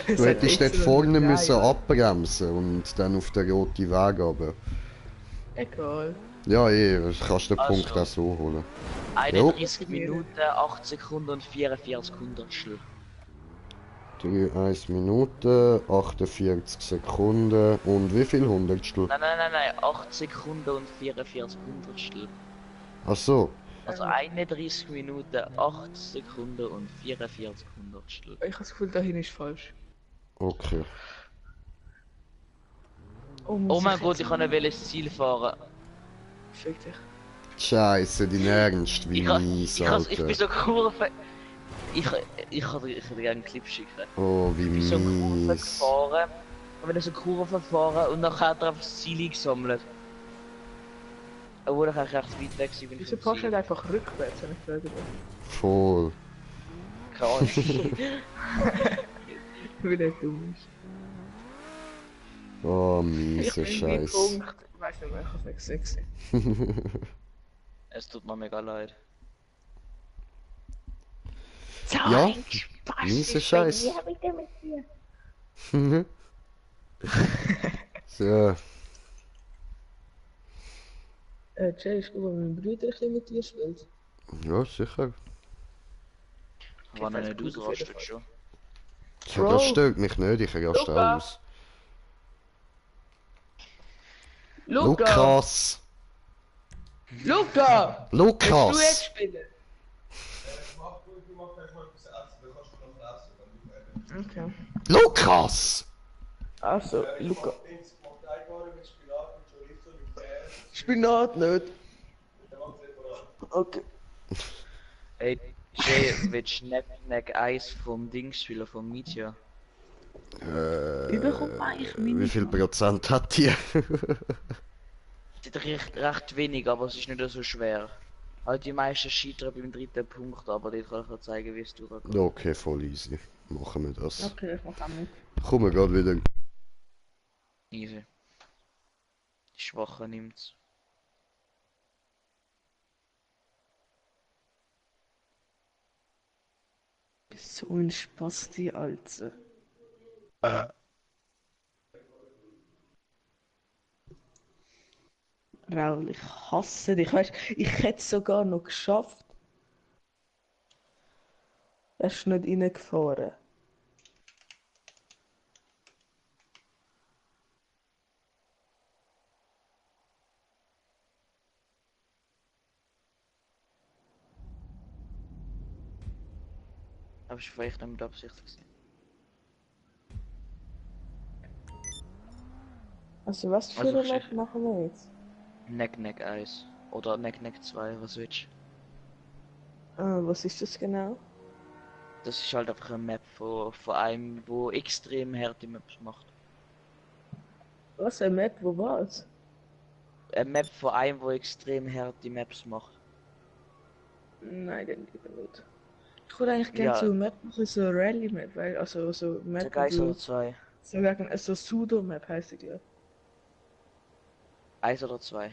Du hättest dort vorne müssen abbremsen und dann auf den roten Weg runter. Egal. Ja, kannst den Also. Punkt auch so holen. 31 Minuten, 8 Sekunden und 44 Hundertstel. 1 Minute, 48 Sekunden und wie viel Hundertstel? Nein, 8 Sekunden und 44 Hundertstel. Ach so. Also 31 Minuten, 8 Sekunden und 44 Hundertstel. Ich habe das Gefühl, dahin ist falsch. Okay. Oh mein Gott, ich kann nicht das Ziel fahren. Fick dich. Scheiße, dein Ernst, wie mies, ich bin Alter. so Kurve. Ich hätte gerne einen Clip schicken. Oh, wie Ich bin so Kurve mies. gefahren. Und wenn so Kurve fahren und dann hat er einfach das Ziel gesammelt. Obwohl ich eigentlich recht weit weg bin. Wieso vom fährst du Ziel. nicht einfach rückwärts, wenn ich frage dich? Voll. Keine Ahnung. Weil er dumm ist. Oh, Ich miese bin Scheiß. Punkt. Ich weiß nicht mehr, ich habe es nicht gesehen. Es tut mir mega leid. Ja, miese Scheiß. So, Jay, ist gut, wenn mein Bruder ein bisschen mit dir spielt. ja, sicher. Wenn er nicht gut, auf jeden ausrastet Fall. schon. Ja, das stört mich nicht, ich raste Luca. aus. Luca! Lukas! Luca! Willst du jetzt Lukas! spielen? Okay. Lukas! Also, Luca. Spinat nicht. Okay. Ey, Jay, willst du Neck Eis vom Dings spielen, vom Meteor? Wie bekommt man eigentlich Mini? Wie viel Prozent hat die? Das ist recht wenig, aber es ist nicht so schwer. Halt die meisten scheitern beim dritten Punkt, aber dort kann ich dir zeigen, wie es durchgeht. Okay, voll easy. Machen wir das. Okay, ich mach auch mit. Kommen wir gerade wieder. Easy. Die Schwache nimmt's. So ein Spasti, Alter. Raul, ich hasse dich. Weißt, ich hätte es sogar noch geschafft. Wärst du nicht reingefahren. Aber ich vielleicht nicht mit Absicht gesehen. Also was für Also, eine Map machen wir jetzt? Neck Eis. Oder Neck 2, was willst du? Was ist das genau? Das ist halt einfach eine Map von einem, wo extrem harte Maps macht. Was, eine Map, wo war's? Eine Map von einem, wo extrem harte Maps macht. Nein, den lieber nicht. Ich würde eigentlich gerne Ja. so eine Map machen, so eine Rally-Map, weil, also so eine Der Map, Geist wo oder du, 2. so sagen, so Sudo-Map heißt die, glaube ich. 1 oder 2.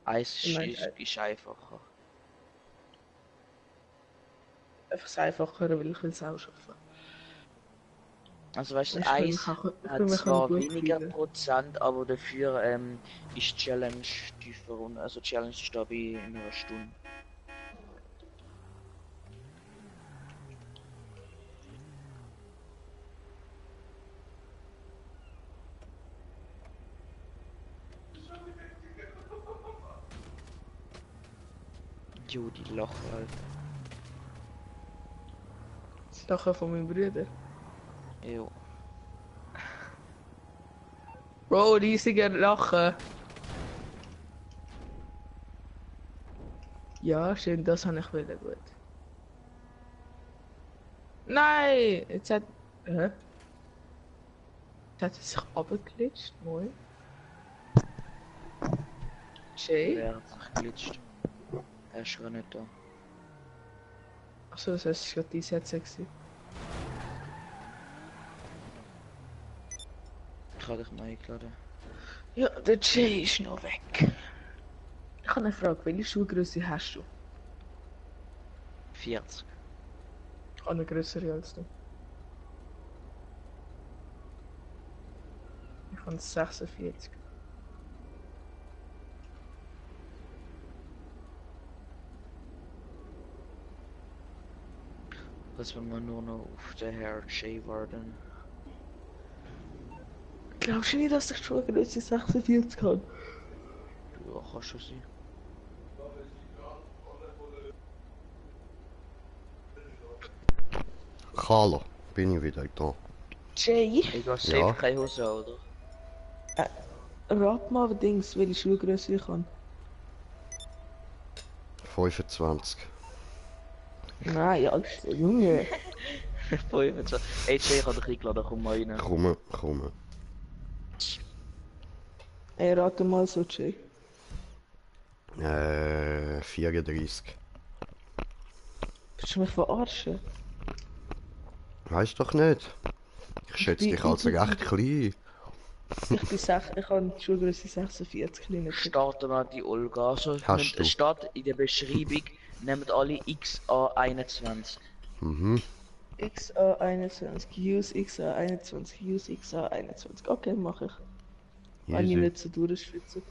Eis Ich mein, ist einfacher. einfach das Einfachere, weil ich will es auch schaffen. Also weißt du, Ich will Eis mich auch- ich will hat mich auch zwar gut weniger fühlen. Prozent, aber dafür ist Challenge tiefer und also Challenge ist da bei in einer Stunde. Jo, die Loch, Alter. Das Lachen von meinem Bruder. Jo. Bro, riesiger Lachen. Ja, schön, das habe ich wieder gut. Nein! Jetzt hat. Hä? Jetzt hat er sich abgeglitscht. Moin. Jay? Wer hat sich glitscht? Er ist gar nicht da. Achso, das heißt, es war gerade dein Headset gewesen. Ich habe dich mal eingeladen. Ja, der Jay ist noch weg. Ich habe eine Frage, welche Schuhgröße hast du? 40. Ich habe eine größere als du. Ich habe 46. Dass wir mal nur noch auf den Herr Jay warten. Glaubst du nicht, dass ich Schuhgröße 46 habe? Du kannst schon sein. Carlo, bin ich wieder da. Jay? Ich habe safe Ja. keine Hose, oder? Rat mal, Dings, welche Schuhgröße ich habe. 25. Nein, alles Junge. 25. Hey Jay, ich habe dich eingeladen, komm mal rein. Komme. Ey, rate mal so, Jay. 34. Willst du mich verarschen? Weißt doch nicht. Ich schätze bin- dich als ich bin- recht klein. Ich habe die Schuhgröße 46 kleiner. Starten wir die Olga. Also, Hast du. es steht in der Beschreibung, nehmt alle XA21. Mhm. XA21, use XA21, use XA21. Okay, mache ich. Wenn ich Easy. nicht so durchschwitze.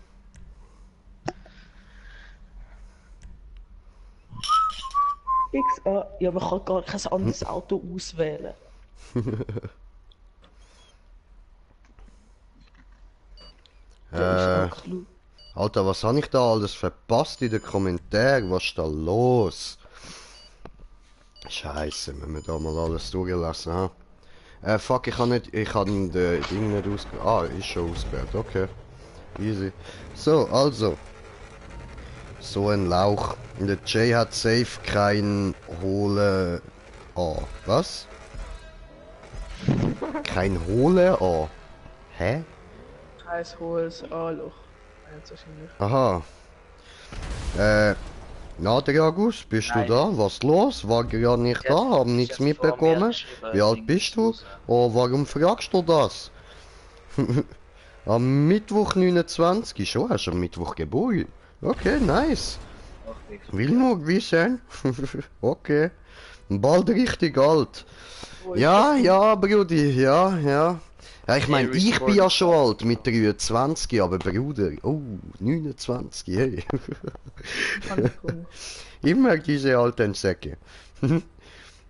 XA, ja, man kann gar kein anderes Auto auswählen. Der ist auch klug. Alter, was habe ich da alles verpasst in den Kommentaren? Was ist da los? Scheiße, müssen wir da mal alles durchlassen, ha? Fuck, ich habe den Ding nicht ausgesperrt. Ah, ist schon ausgesperrt, okay. Easy. So, also. So ein Lauch. Der Jay hat safe kein hohle A. Was? Kein hohle A. Hä? Kein hohes A-Loch. Jetzt wahrscheinlich. Aha. Na, der August, bist Nein. du da? Was los? War gerade nicht Der da, hat- haben ist nichts jetzt vor mir mitbekommen. geschrieben, Wie alt Ding bist du? raus. Oh, warum fragst du das? Am Mittwoch 29, schon hast du am Mittwoch Geburt. Okay, nice. Ach, Digga. Will nur wissen. Okay. Bald richtig alt. Ja, ja, Brudi, ja. Ja, ich meine, Hey, ich bin ja schon alt mit 23, aber Bruder, oh, 29, hey. Kann ich kommen. Immer diese alten Säcke.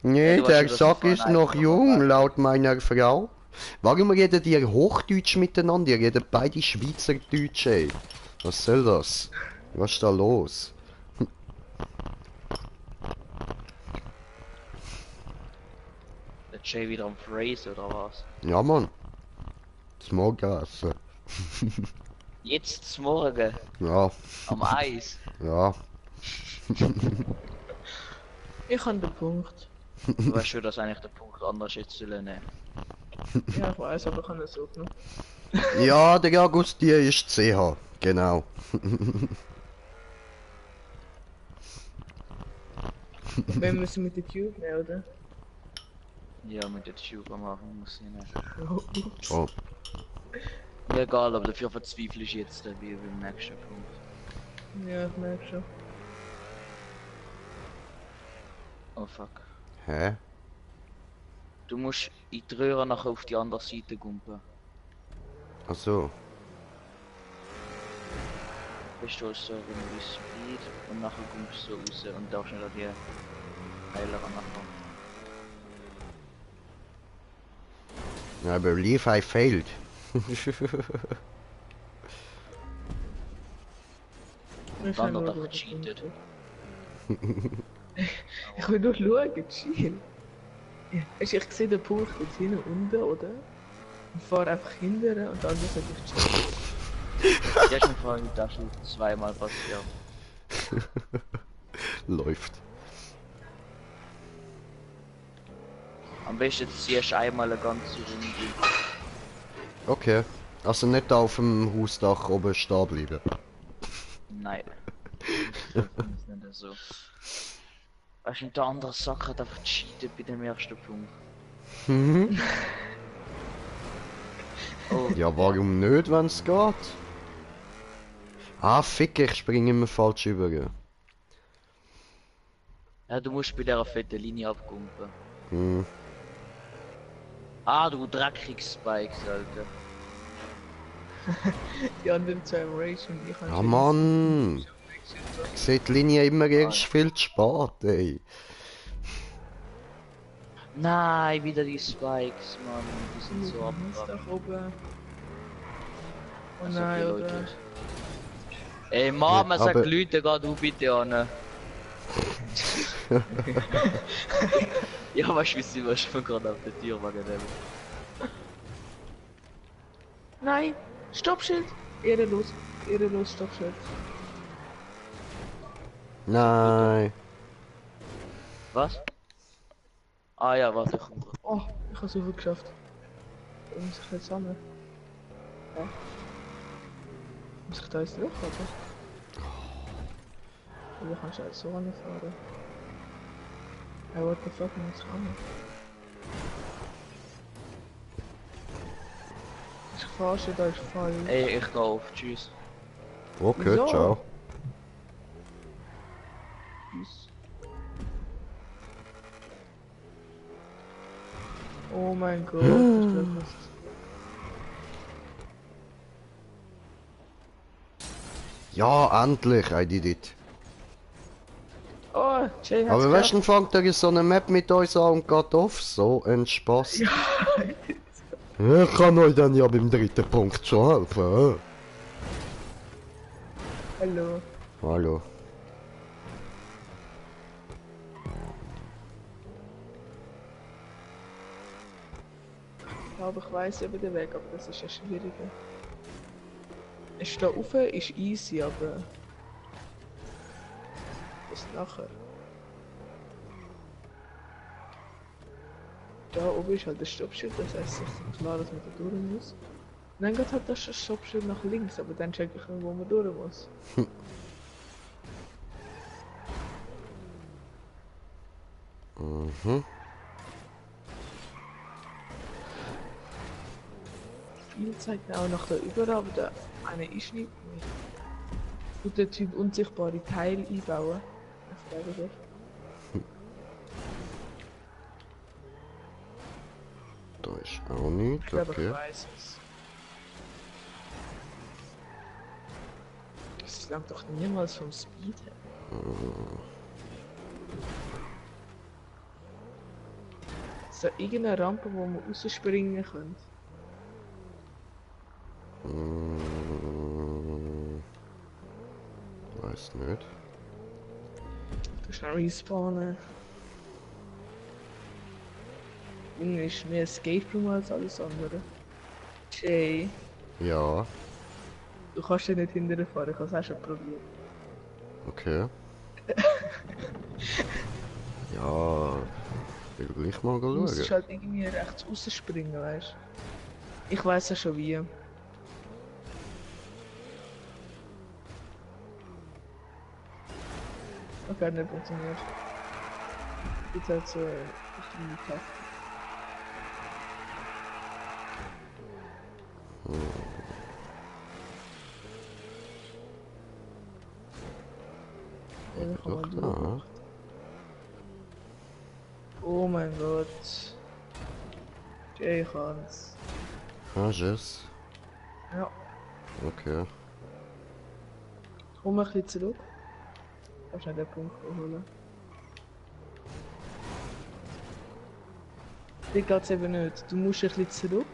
Nee, du weißt der schon, dass Sack wir ist vorhin noch einfach jung, waren. laut meiner Frau. Warum redet ihr Hochdeutsch miteinander? Ihr redet beide Schweizerdeutsch, ey. Was soll das? Was ist da los? Der Jay wieder am Phrase oder was? Ja, Mann. Das Morgenessen. Jetzt zum Morgen, Ja, am Eis. ja. Ich habe den Punkt. Du weißt schon, dass eigentlich der Punkt anders jetzt zu nehmen. Ja, ich weiß, aber ich habe es aufgenommen. Ja, der August, die ist CH. Genau. Wenn wir sie mit der Cube nehmen, oder? Ja, mit der Tube machen muss ich nicht. Oh. Ja, egal, aber dafür verzweifle ich jetzt wie beim nächsten Punkt. Ja, ich merke schon. Oh fuck. Hä? Du musst in die Röhre nachher auf die andere Seite gumpen. Ach so. Bist du so irgendwie Speed und nachher gumpst du raus und darfst nicht an die Heiler nachher. I believe I failed. Und dann hat er gecheatet. Ich will nur schauen, chill. Ja, weisst du, ich sehe den Punkt jetzt hinten unten, oder? Und fahre einfach hinterher und dann sollte ich checken. Ja, ist mir vorhin das schon zweimal passiert. Läuft. Am besten ziehst du einmal eine ganze Runde. Okay. Also nicht auf dem Hausdach oben stehen bleiben. Nein. Das ist nicht so. Weißt du, der andere Sack hat einfach cheatet bei dem ersten Punkt. Mhm. Oh, Ja, warum nicht, wenn es geht? Ah, fick, ich springe immer falsch über. ja, du musst bei dieser fetten Linie abkumpen. Hm. Ah, du dreckiges Spikes, Alter. Die anderen zwei am Racen, ich kann Ah, Mann! Ich sehe die Linie immer erst viel zu spät, ey. Nein, wieder die Spikes, Mann. Die sind so So muss abgefuckt. doch oben. Oh Also, nein, okay, oder? Leute. Ey, Mama, Ja, sag aber- die Leute, geh du bitte an. Ja, weißt du, wie sie was schon gerade auf der Tür wegen dem. Nein! Stoppschild! Ehrenlos, ehrenlos, Stoppschild. Nein. Was? Ah ja, warte, ich komme. Oh, ich habe so viel geschafft. Da muss ich jetzt sammeln. Ja. Muss ich da jetzt durch, oder? Oder kannst du jetzt so ranfahren? Hey, what the fuck, muss ich ran? Ich fahr schon, da ist voll. Ey, ich geh auf, tschüss. Okay, Wieso? ciao. Tschüss. Oh mein Gott, ich glaub nicht. Ja, endlich, I did it. Oh, Jay hat's Aber weißt du, geschafft. dann fängt er so eine Map mit uns an und geht off. So ein Spaß. Ja, Ich kann euch dann ja beim dritten Punkt schon helfen. hallo. Hallo. Ja, aber ich weiss eben den Weg, aber das ist ja schwieriger. Es da rauf ist easy, aber... Was nachher? Da oben ist halt das Stoppschild, das heißt es ist klar, dass man da durch muss. Und dann geht halt das Stoppschild nach links, aber dann check ich nicht, wo man durch muss. Mhm. Viel zeigt mir auch nach da über, aber der eine ist nicht mehr. Und der Typ unsichtbare Teile einbauen. Ich frage dich. Da ist auch nichts, Ich glaube, ich okay. weiß es. Das langt doch niemals vom Speed her. Ist da irgendeine Rampe, wo man rausspringen kann? Weiß nicht. Du schnell respawnen. Junge, ist mehr Escape Room als alles andere. Jay, Ja, du kannst ja nicht hinterher fahren, ich habe es auch schon probiert. okay. Ja, will gleich mal Du musst schauen. halt irgendwie rechts rausspringen, weißt du? Ich weiß ja schon wie. Okay, nicht funktioniert. Jetzt halt so Richtung Taktik. Ja, Doch, kann man da. durch. Oh mein Gott. Jay kann's. Hast du es? Ja. Okay. Komm ein bisschen zurück. Kannst du nicht den Punkt holen. Dort geht's eben nicht. Du musst ein bisschen zurück.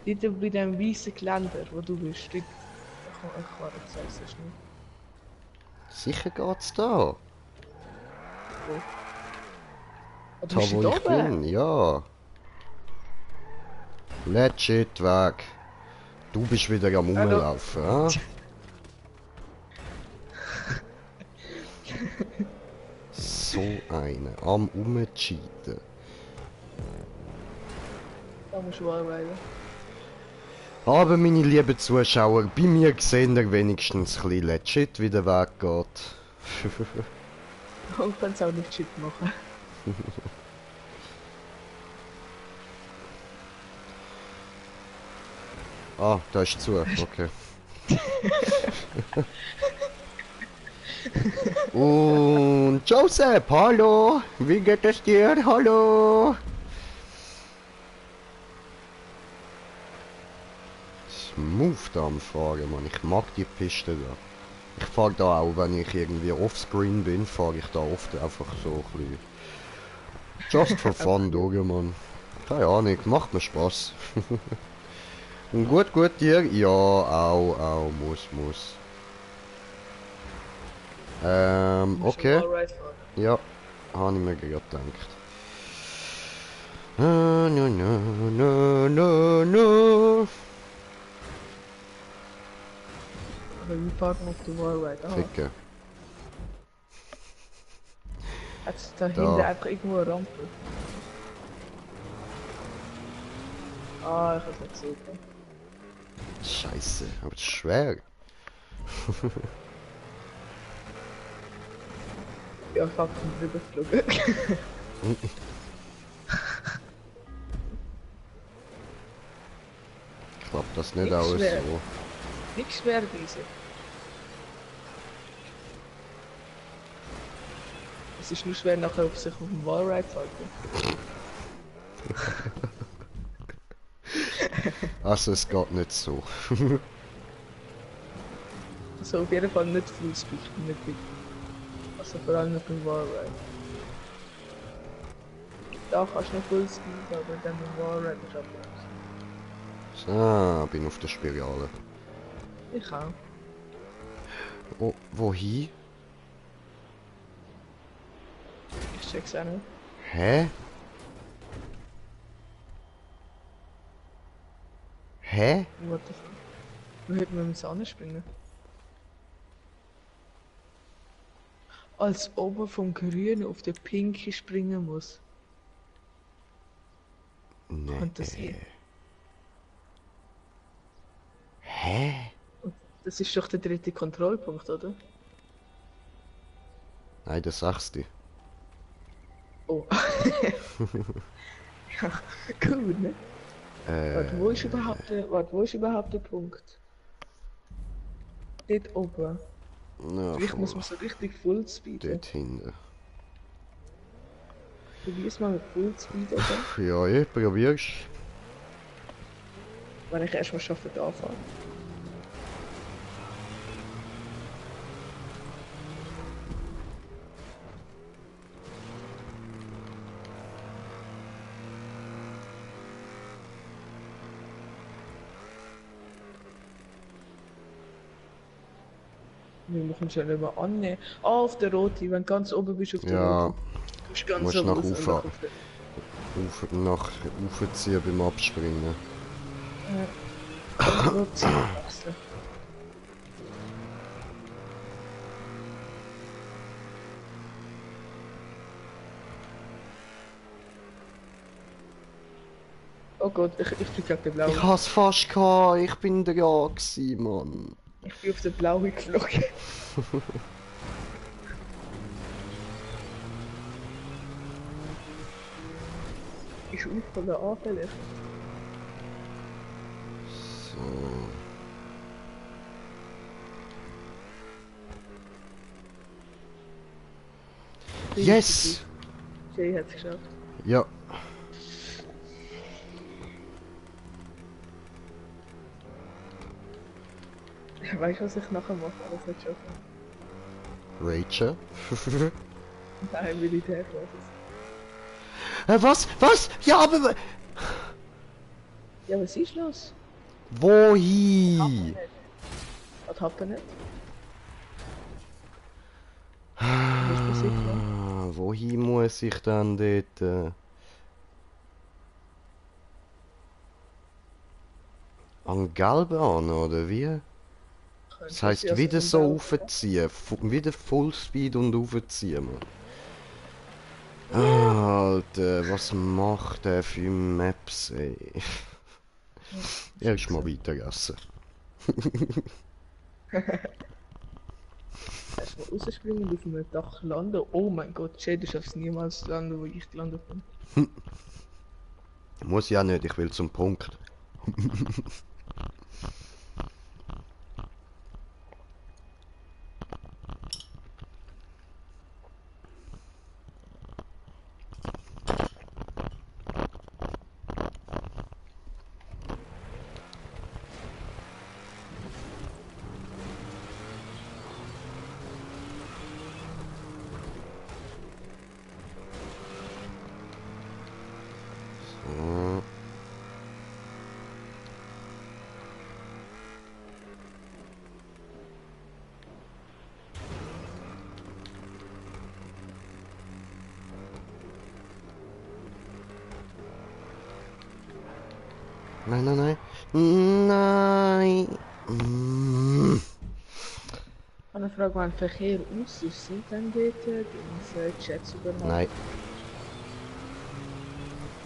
Dort bei dem weißen Geländer, wo du bist. Dort... Ich warte, ich sag's dir schnell. Sicher geht's da. Wo? Ah, du Da bist wo dort ich oben? bin, ja. Legit weg. Du bist wieder am Hallo. Rumlaufen, ah? So eine. Am Rumcheaten. Da musst du arbeiten. Aber meine lieben Zuschauer, bei mir sehen ihr wenigstens ein bisschen legit, wie der Weg geht. Und kannst auch nicht Shit machen. Ah, da ist zu, okay. Und Joseph, hallo! Wie geht es dir? Hallo! Smooth da am Fahren, Mann. Ich mag die Piste da. Ich fahre da auch, wenn ich irgendwie offscreen bin, fahre ich da oft einfach so ein bisschen. Just for fun, durch, Mann. Keine Ahnung, macht mir Spaß. Und gut dir? Ja, auch, muss. Okay. Ja, habe ich mir gerade gedacht. No. Aber wie parken auf der Wallride? Ah, Ficke. hat's da hinten einfach irgendwo eine Rampe? Ah, ich hab's nicht gesehen. Scheiße, aber das ist schwer. Ja, fuck, ich bin drüber geflogen. Klappt das nicht Nicht aus schwer. so. Nicht schwer, diese. Es ist nur schwer, nachher auf sich auf dem Wallride zu halten. Also es geht nicht so. Also auf jeden Fall nicht Fullspeed, nicht mit. Also vor allem auf dem Wallride. Da kannst du noch Fullspeed, aber dann im Wallride ist abbremsen. Ah, bin auf der Spirale. Ich auch. Oh, wohin? Ich check's auch nicht. Hä? Hä? What the fuck? Wo hätten wir müssen anspringen? Als ob man vom Grünen auf den Pinken springen muss. Nee. Könnte das sein? Hä? Das ist doch der dritte Kontrollpunkt, oder? Nein, der sechste. Oh. Ja, cool, ne? Warte, wo ist überhaupt der Punkt? Dort oben. Na, Vielleicht muss man so richtig Fullspeed. dort hinten. Probier's mal mit Fullspeed, oder? Ja, ich probier's. Wenn ich erstmal schaffe, da anfangen. Wir machen schon nicht mehr annehmen. Ah, auf der rote, wenn du ganz oben bist auf der Ja, rote. Du bist ganz musst oben nach raus und oben. dann auf Aufziehen beim Abspringen. der rote wechseln. Oh Gott, ich bin gegen den blauen. Ich hab's fast gehabt, ich bin der Ja gsi, Mann. Ich bin auf den blauen geflogen. Ist voll anfällig. So. Yes! Jay hat es geschafft. Ja. Weißt du, was ich nachher mache? Das wird schon. Rachel. Nein, Militärbasis. Was? Was? Ja, aber... Ja, was ist los? Wohin? Was habt ihr nicht? Was ist passiert? Wohin muss ich dann dort... An Galbahn, oder wie? Das heisst, wieder so aufziehen. Wieder Fullspeed und aufziehen, Mann. Alter, was macht der für Maps, ey? Erst mal weitergegessen. Erstmal rausspringen und auf einem Dach landen. Oh mein Gott, Jay, du schaffst niemals zu landen, wo ich gelandet bin. Muss ja nicht, ich will zum Punkt. So. Nein, nein, nein. Nein. Eine Frage, wenn Verkehr aus ist, sind dann dort unsere Chats übernommen? Nein.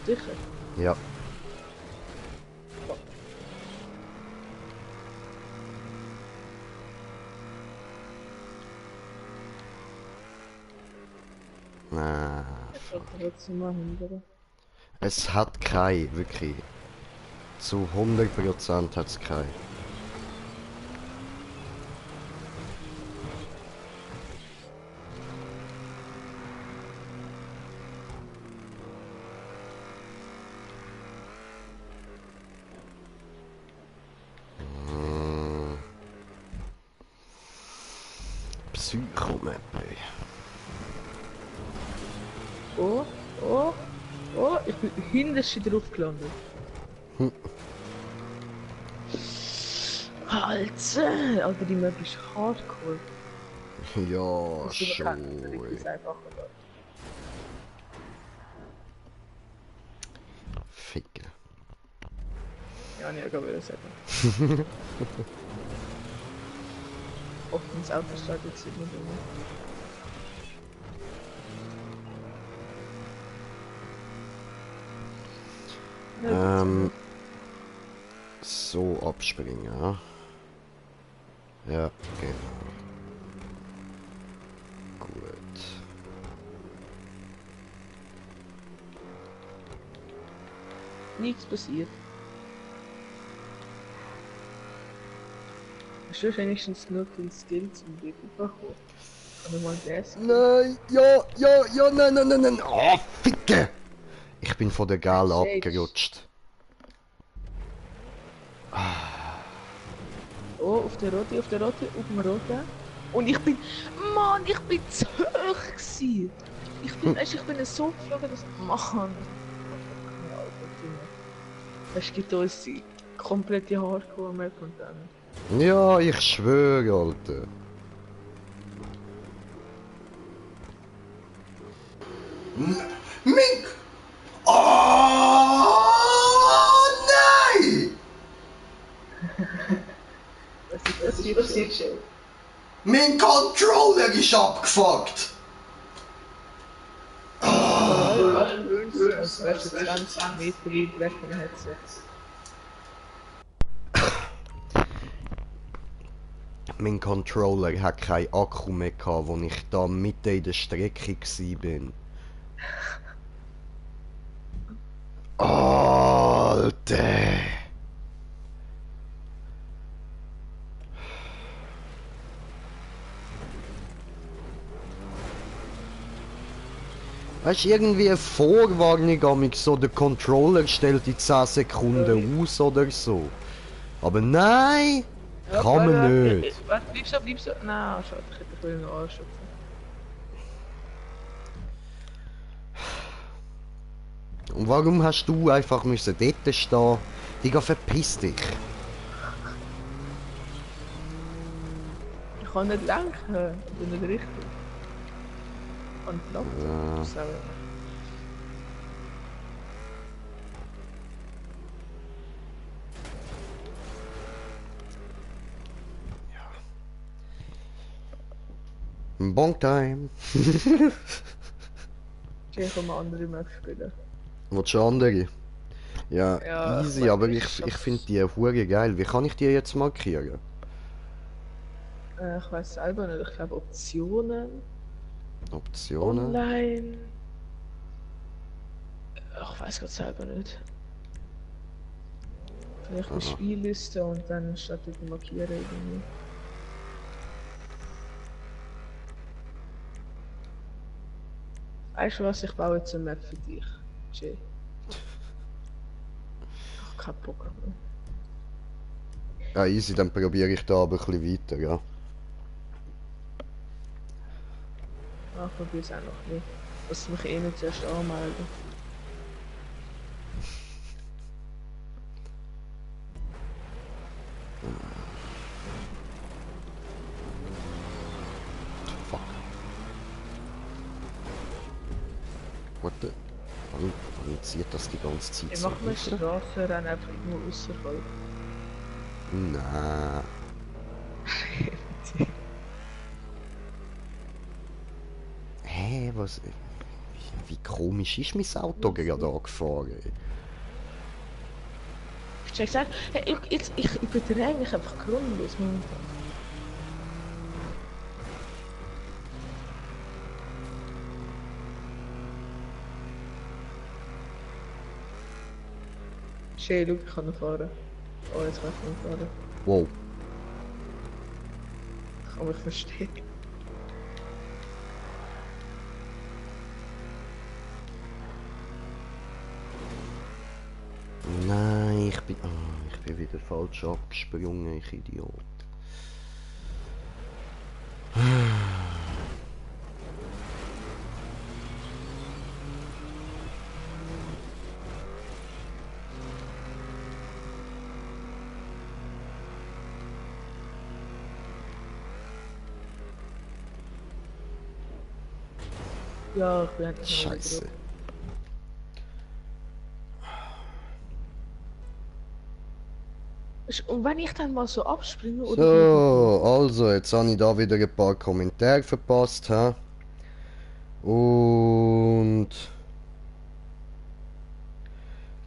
Sicher? Ja. Nein. Ich glaube, da wird es mal hindern. Es hat kein, wirklich. Zu 100% hat es kein. Psycho-Map, ey. Oh, oh, oh, ich bin hinterst drauf gelandet. Alter, die Map ist hardcore. Ja, Das ist schon. richtig Ey. einfach. Ficken. Ja, nee, ich würde sagen. Oft ins Auto startet sieht man immer. So abspringen, ja. Ja, genau. Gut. Nichts passiert. Hast du wenigstens genug den Skill zum Weg bekommen? Kann ich mal das? Nein, ja, nein. Oh, Ficke! Ich bin von der Gal abgerutscht. Oh, auf der Rote, auf dem Roten. Und ich bin, Mann, ich bin zu hoch gewesen. Ich bin, weißt, ich bin so geflogen, dass, Mann. Das gibt uns die komplette Hardcore-Map und dann. Ja, ich schwöre, Alter. Mink! Oh, nein! Was ist passiert, Jay? Mein Controller ist abgefuckt! Als wärst du 20 Meter weit weg vom Headset. Mein Controller hat keinen Akku mehr gehabt, als ich da mitten in der Strecke war. Alter! Weißt du, irgendwie eine Vorwarnung amix so, der Controller stellt in 10 Sekunden aus oder so. Aber nein! Ja, Kann man warte, nicht. Warte, bleib so. Nein, schade, ich hätte dich noch anschubsen. Und warum hast du einfach müssen dort stehen? Digga, verpiss dich. Ich kann nicht lenken, ich bin nicht richtig. Ich kann Platz. Ja. So. Bon time. Ich kann mal andere Map spielen. Willst du andere? Ja, Ja, easy, ich aber weiß, ich finde die hure geil. Wie kann ich die jetzt markieren? Ich weiß selber nicht, ich glaube Optionen, Optionen? online. Ich weiß gerade selber nicht. Vielleicht eine Aha. Spielliste und dann statt die markieren irgendwie. Weißt du was, ich baue jetzt eine Map für dich. Chill. Ich hab keinen Bock mehr. Ja, easy, dann probiere ich da aber ein bisschen weiter, ja. Ich probiere es auch noch nicht. Lass mich eh nicht zuerst anmelden. Fuck. Warte. Warum zieht das die ganze Zeit Ich so mache mir raus? Strassenrennen einfach irgendwo außerhalb. Nein. Hä, was? Wie komisch ist mein Auto gerade angefahren? Ich check sagen, hey, ich überträge mich einfach grundlos momentan. Schön, schau, ich kann noch fahren. Oh, jetzt kann ich nicht fahren. Wow. Ich kann mich verstecken. Nein, ich bin wieder falsch abgesprungen, ich Idiot. Ja, ich bin endlich mal Scheiße. zurück. Und wenn ich dann mal so abspringe oder... So, also, jetzt habe ich da wieder ein paar Kommentare verpasst, hä? Und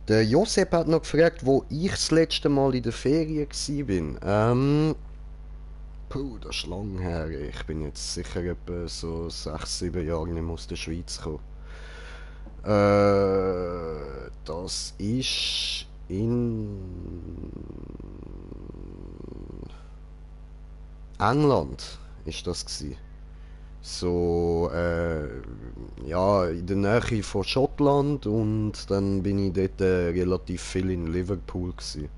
der Josep hat noch gefragt, wo ich das letzte Mal in der Ferien war. Puh, das ist lang her. Ich bin jetzt sicher etwa so 6, 7 Jahre nicht mehr aus der Schweiz gekommen. Das ist in England ist das gsi. So, ja, in der Nähe von Schottland und dann bin ich dort relativ viel in Liverpool gsi.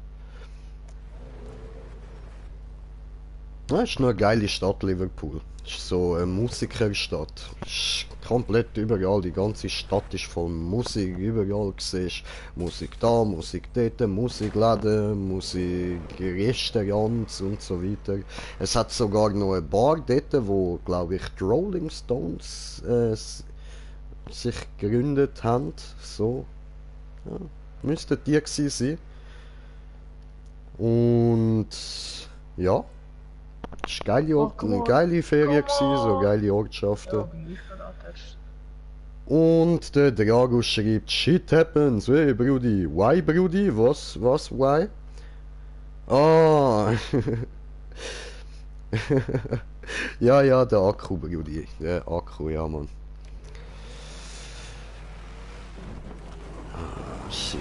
Ja, ist noch eine geile Stadt, Liverpool. Ist so eine Musikerstadt. Ist komplett überall, die ganze Stadt ist voll Musik, überall siehst Musik da, Musik dort, Musikläden, Musik, Restaurants und so weiter. Es hat sogar noch eine Bar dort, wo, glaube ich, die Rolling Stones sich gegründet haben. So, ja, müsste die gewesen sein. Und ja. Es war eine geile Ferien, gewesen, so geile Ortschaften. Ja, bin ich gerade angetätscht. Und der Drago schreibt, Shit happens, hey Brudi. Why, Brudi? Was, why? Ah. Ja, der Akku, Brudi. Der Akku, ja, Mann. Ah, shit.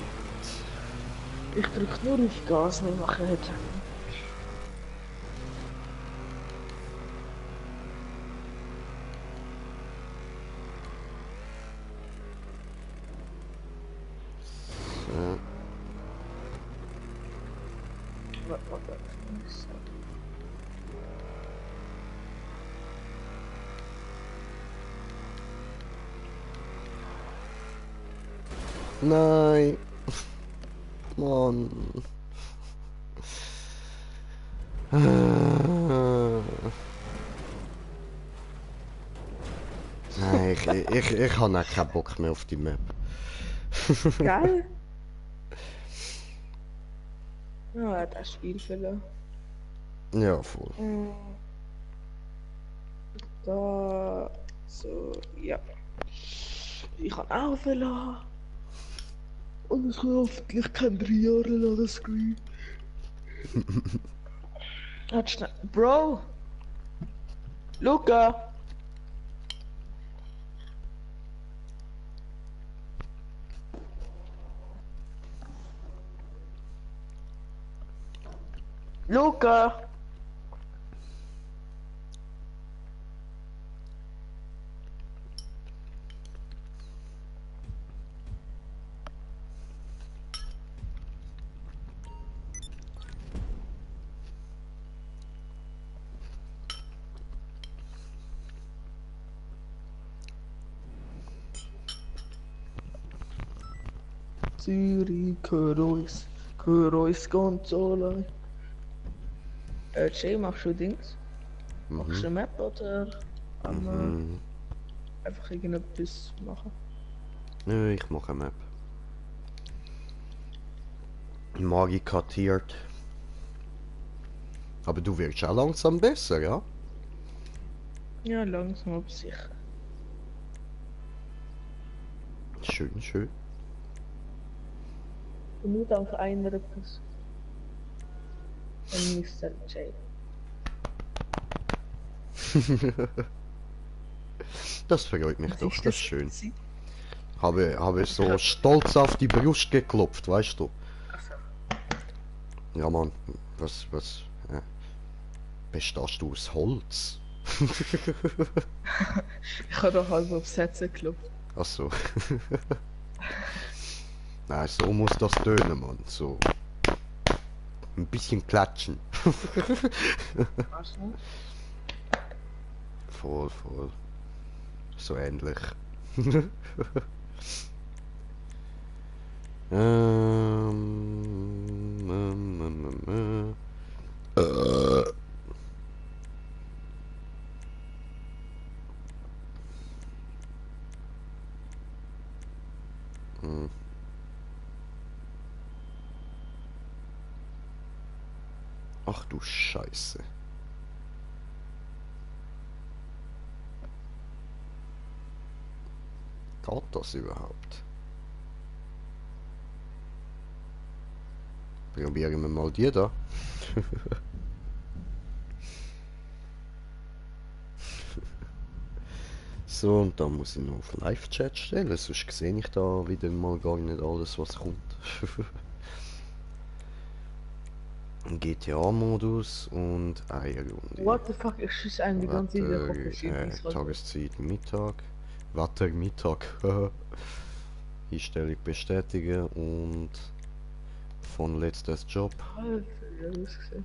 Ich drück nur auf Gas, wir machen nicht. Papa. Nein. Mann. Nein, ich habe auch keinen Bock mehr auf die Map. Geil. Ja, das Spiel verloren. Ja, voll. Da. So, ja. Ich kann auch verloren. Und es kann hoffentlich kein 3 Jahre lang Screen. Hat schnell. Bro! Luca! Luca! Zürich, gehör uns ganz so lang. Jay, machst du Dings? Machst du eine Map oder kann man einfach irgendetwas machen? Nö, ich mache eine Map. Magi kartiert. Aber du wirst auch langsam besser, ja? Ja, langsam aber sicher. Schön, schön. Und nur dank einer Person. Und Mr. J. Das freut mich doch, das ist schön. Sie- Habe so stolz auf die Brust geklopft, weißt du? Achso. Ja, Mann, was, bestehst du aus Holz? Ich habe doch halb aufs Sätze geklopft. Ach so. Nein, so muss das tönen, Mann. So. Ein bisschen klatschen. Was noch? Voll, voll. So ähnlich. Ach du Scheiße. Geht das überhaupt? Probieren wir mal die da. So, und dann muss ich noch auf Live-Chat stellen, sonst sehe ich da wieder mal gar nicht alles, was kommt. GTA-Modus und Eierrunde. What the fuck, ich schieße einen die ganze Zeit auf verschiedene Tageszeit Mittag. Wetter Mittag. Einstellung bestätigen und von letztes Job. Alter, ja, das gesehen.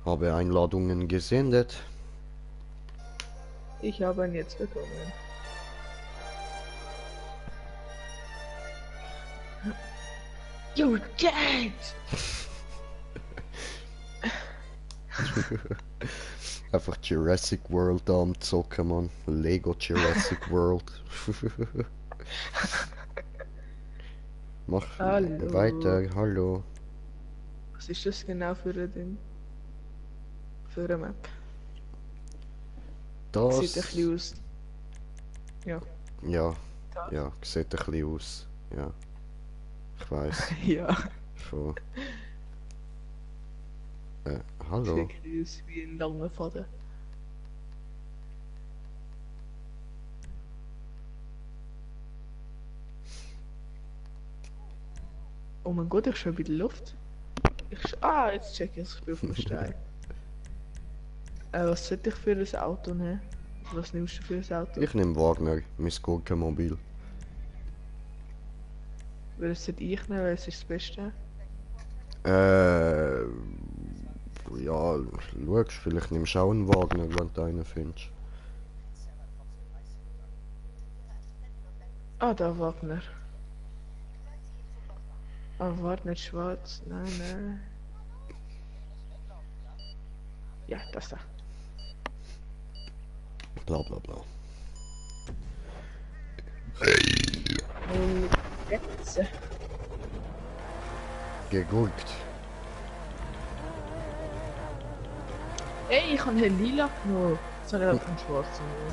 Habe Einladungen gesendet. Ich habe ihn jetzt bekommen. You're dead! Einfach Jurassic World da am Zocken, Mann. Lego Jurassic World. Mach Hallo. weiter, hallo. Was ist das genau für ein Ding? Für eine Map? Sieht ein Das. bisschen aus. Ja. Ja, Das. ja, sieht ein bisschen aus. Ja. Ich weiß. Ja. Schon. Hallo. Sieht ein bisschen aus wie ein langer Faden. Oh mein Gott, ich schon wieder Luft. Jetzt check ich bin auf dem Stein. Was sollte ich für ein Auto nehmen? Was nimmst du für ein Auto? Ich nehme Wagner, mein Gurkenmobil. Welches sollte ich nehmen? Welches ist das Beste? Äh, ja, schau, vielleicht nimmst du auch einen Wagner, wenn du einen findest. Ah, da Wagner. Ah, warte, nicht schwarz. Nein, nein. Ja, das da. Bla bla bla. Und jetzt. Geguckt. Ey, ich habe hier lila genommen. Jetzt habe ich auch keinen schwarzen mehr.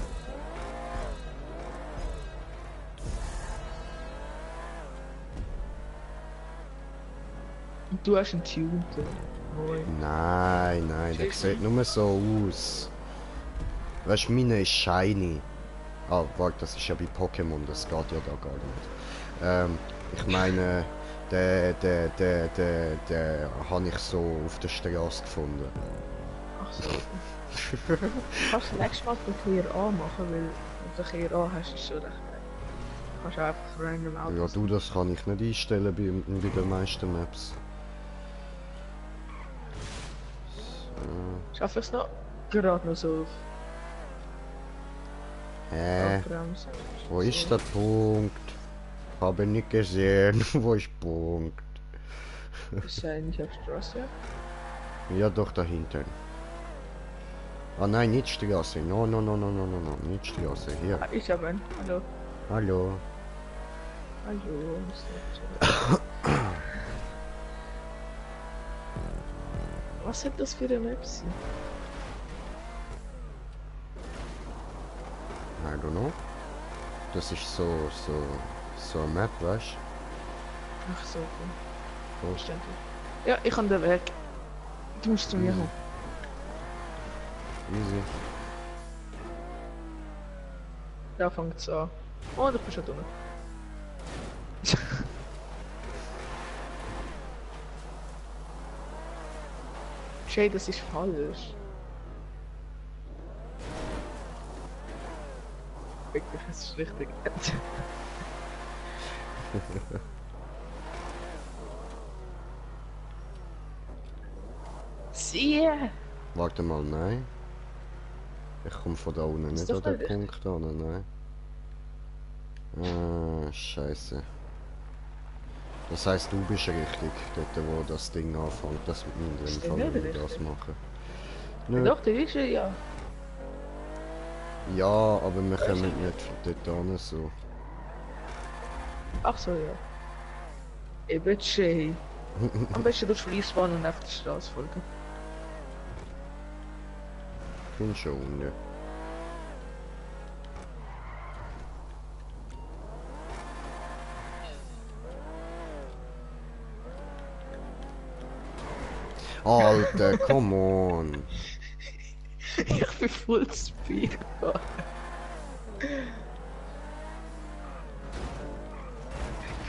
Und du hast einen tunten. Moin. Nein, nein, der sieht nur so aus. Weißt du, meine ist shiny. Ah, warte, das ist ja bei Pokémon, das geht ja da gar nicht. Ich meine, der habe ich so auf der Straße gefunden. Ach so. Kannst du nächstes Mal den Verkehr anmachen, weil wenn du Verkehr an hast, ist schon recht geil. Kannst du einfach random Ja, Autos. du, das kann ich nicht einstellen bei den meisten Maps. Schaff ich es noch? Gerade noch so auf Abbremsen. Wo ist der Punkt? Habe nicht gesehen. Wo ist Punkt? Ist ja nicht auf Straße. Ja, doch dahinter. Ah nein, nicht Straße. No, no, no, no, no, no, no, nicht Straße. Hier. Ah, ich habe einen. Hallo. Hallo. Hallo. Was sind das für eine Maps? I don't know. Das ist so eine Map, weißt Ach so, okay. du? Verständlich. Ja, ich kann den Weg. Du musst zu mir kommen. Easy. Da fängt es an. Oh, du bist schon drin. Shay, das ist falsch. Wirklich, das ist richtig. Siehe! Warte mal, nein. Ich komme von da unten Ist nicht doch an den nicht Punkt an, nein. Ah, scheiße. Das heißt, du bist richtig, dort wo das Ding anfängt. Das wird mir in Ist dem der Fall nicht nicht das richtig? machen. Ja, Nö. doch, der ist er ja. Ja, aber wir kommen nicht dort an so. Ach so, ja. Eben Shay. Am besten du Fließbahn und auf die Straße folgen. Ich bin schon unten. Alter, come on. Ich bin full speed gefahren.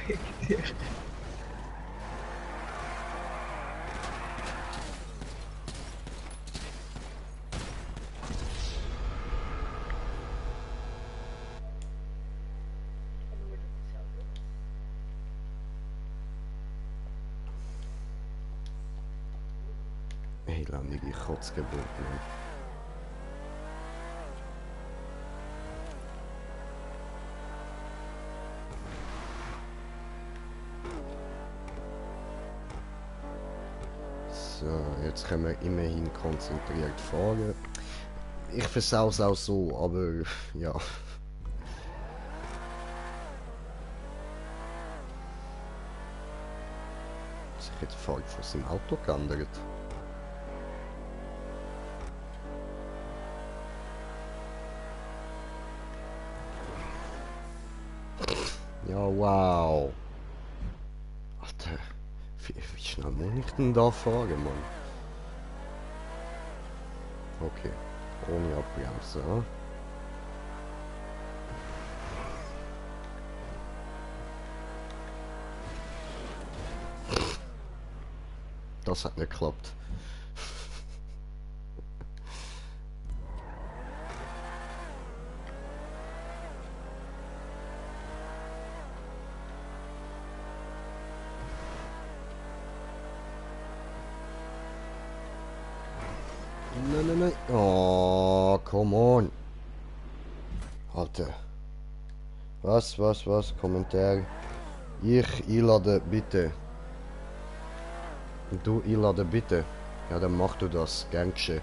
Fick dich. Elendige Kotzgeburt, Mann. So, jetzt können wir immerhin konzentriert fahren. Ich versau's auch so, aber ja. Ich hätte die Farbe von seinem Auto geändert. Ja, wow. Alter, wie schnell muss ich denn da fahren, Mann? Okay, ohne Abbremsen, hm? Das hat nicht geklappt. Nein, nein, nein. Oh, come on. Alter. Was? Kommentar. Ich einlade bitte. Du einlade bitte. Ja, dann mach du das. Gern geschehen.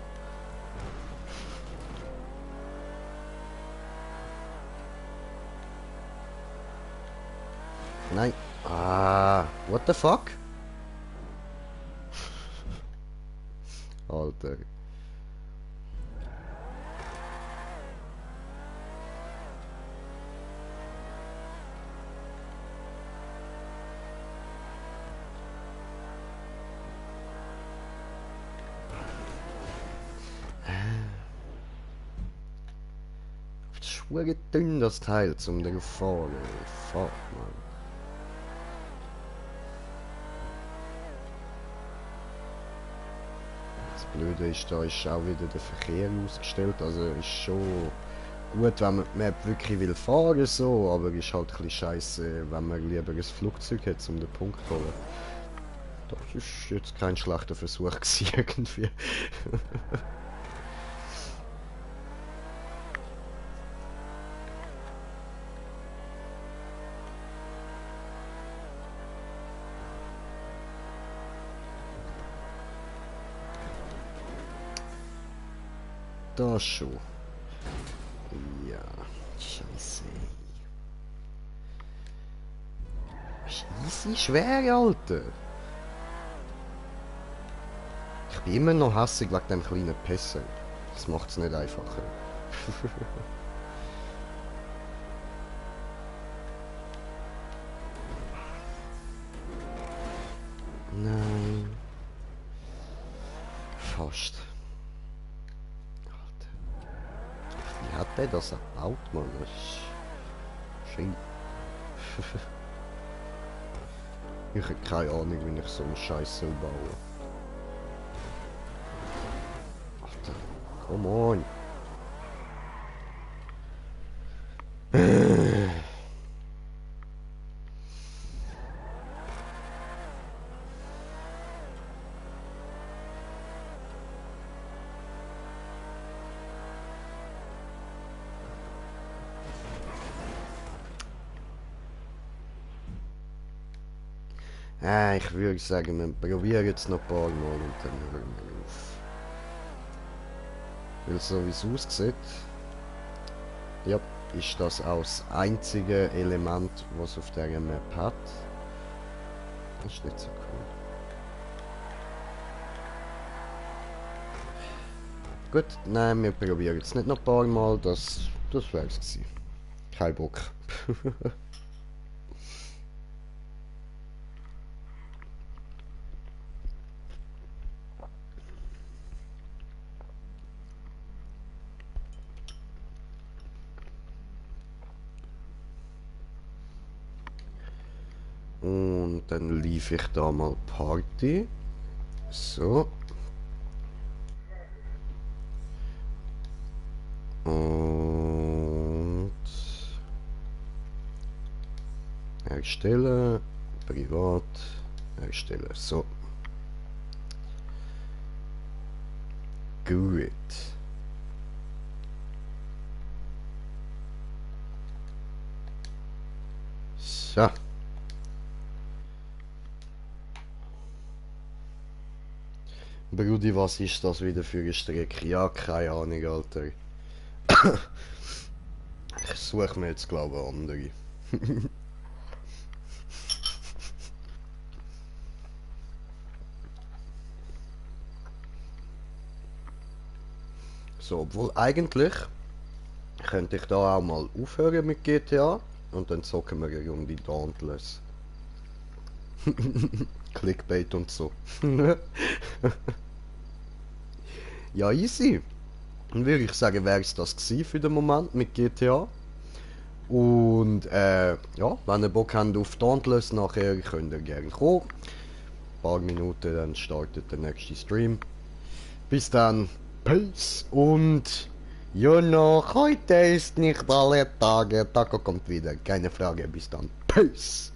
Nein. Ah, what the fuck? Alter. Das ist wirklich dünn, das Teil, zum drauf fahren. Fuck, man. Das Blöde ist, da ist auch wieder der Verkehr ausgestellt, also ist schon gut, wenn man die Map wirklich will fahren, so, aber ist halt ein bisschen scheiße, wenn man lieber ein Flugzeug hat, um den Punkt zu holen. Das ist jetzt kein schlechter Versuch gewesen, irgendwie. Das schon. Ja, scheiße. Scheisse schwer, Alter. Ich bin immer noch hässig wegen dem kleinen Pässe. Das macht es nicht einfacher. Nein. Fast. Wie hat der das erbaut, Mann? Das ist schön. Ich habe keine Ahnung, wie ich so einen Scheiß soll bauen. Alter, come on. Ich würde sagen, wir probieren jetzt noch ein paar Mal und dann hören wir auf. Weil so wie es aussieht, ja, ist das auch das einzige Element, was auf der Map hat. Das ist nicht so cool. Gut, nein, wir probieren jetzt nicht noch ein paar Mal, das wäre es gewesen. Kein Bock. Und dann lief ich da mal Party. So. Und erstellen, privat, erstellen. So. Gut. So. Brudi, was ist das wieder für eine Strecke? Ja, keine Ahnung, Alter. Ich suche mir jetzt, glaube ich, andere. So, obwohl eigentlich könnte ich da auch mal aufhören mit GTA und dann zocken wir eine Runde Dauntless. Clickbait und so. Ja, easy. Dann würde ich sagen, wäre es das gewesen für den Moment mit GTA. Und ja, wenn ihr Bock habt auf Dauntless nachher, könnt ihr gerne kommen. Ein paar Minuten, dann startet der nächste Stream. Bis dann, Peace und ja noch, heute ist nicht alle Tage, Taco kommt wieder, keine Frage, bis dann, Peace.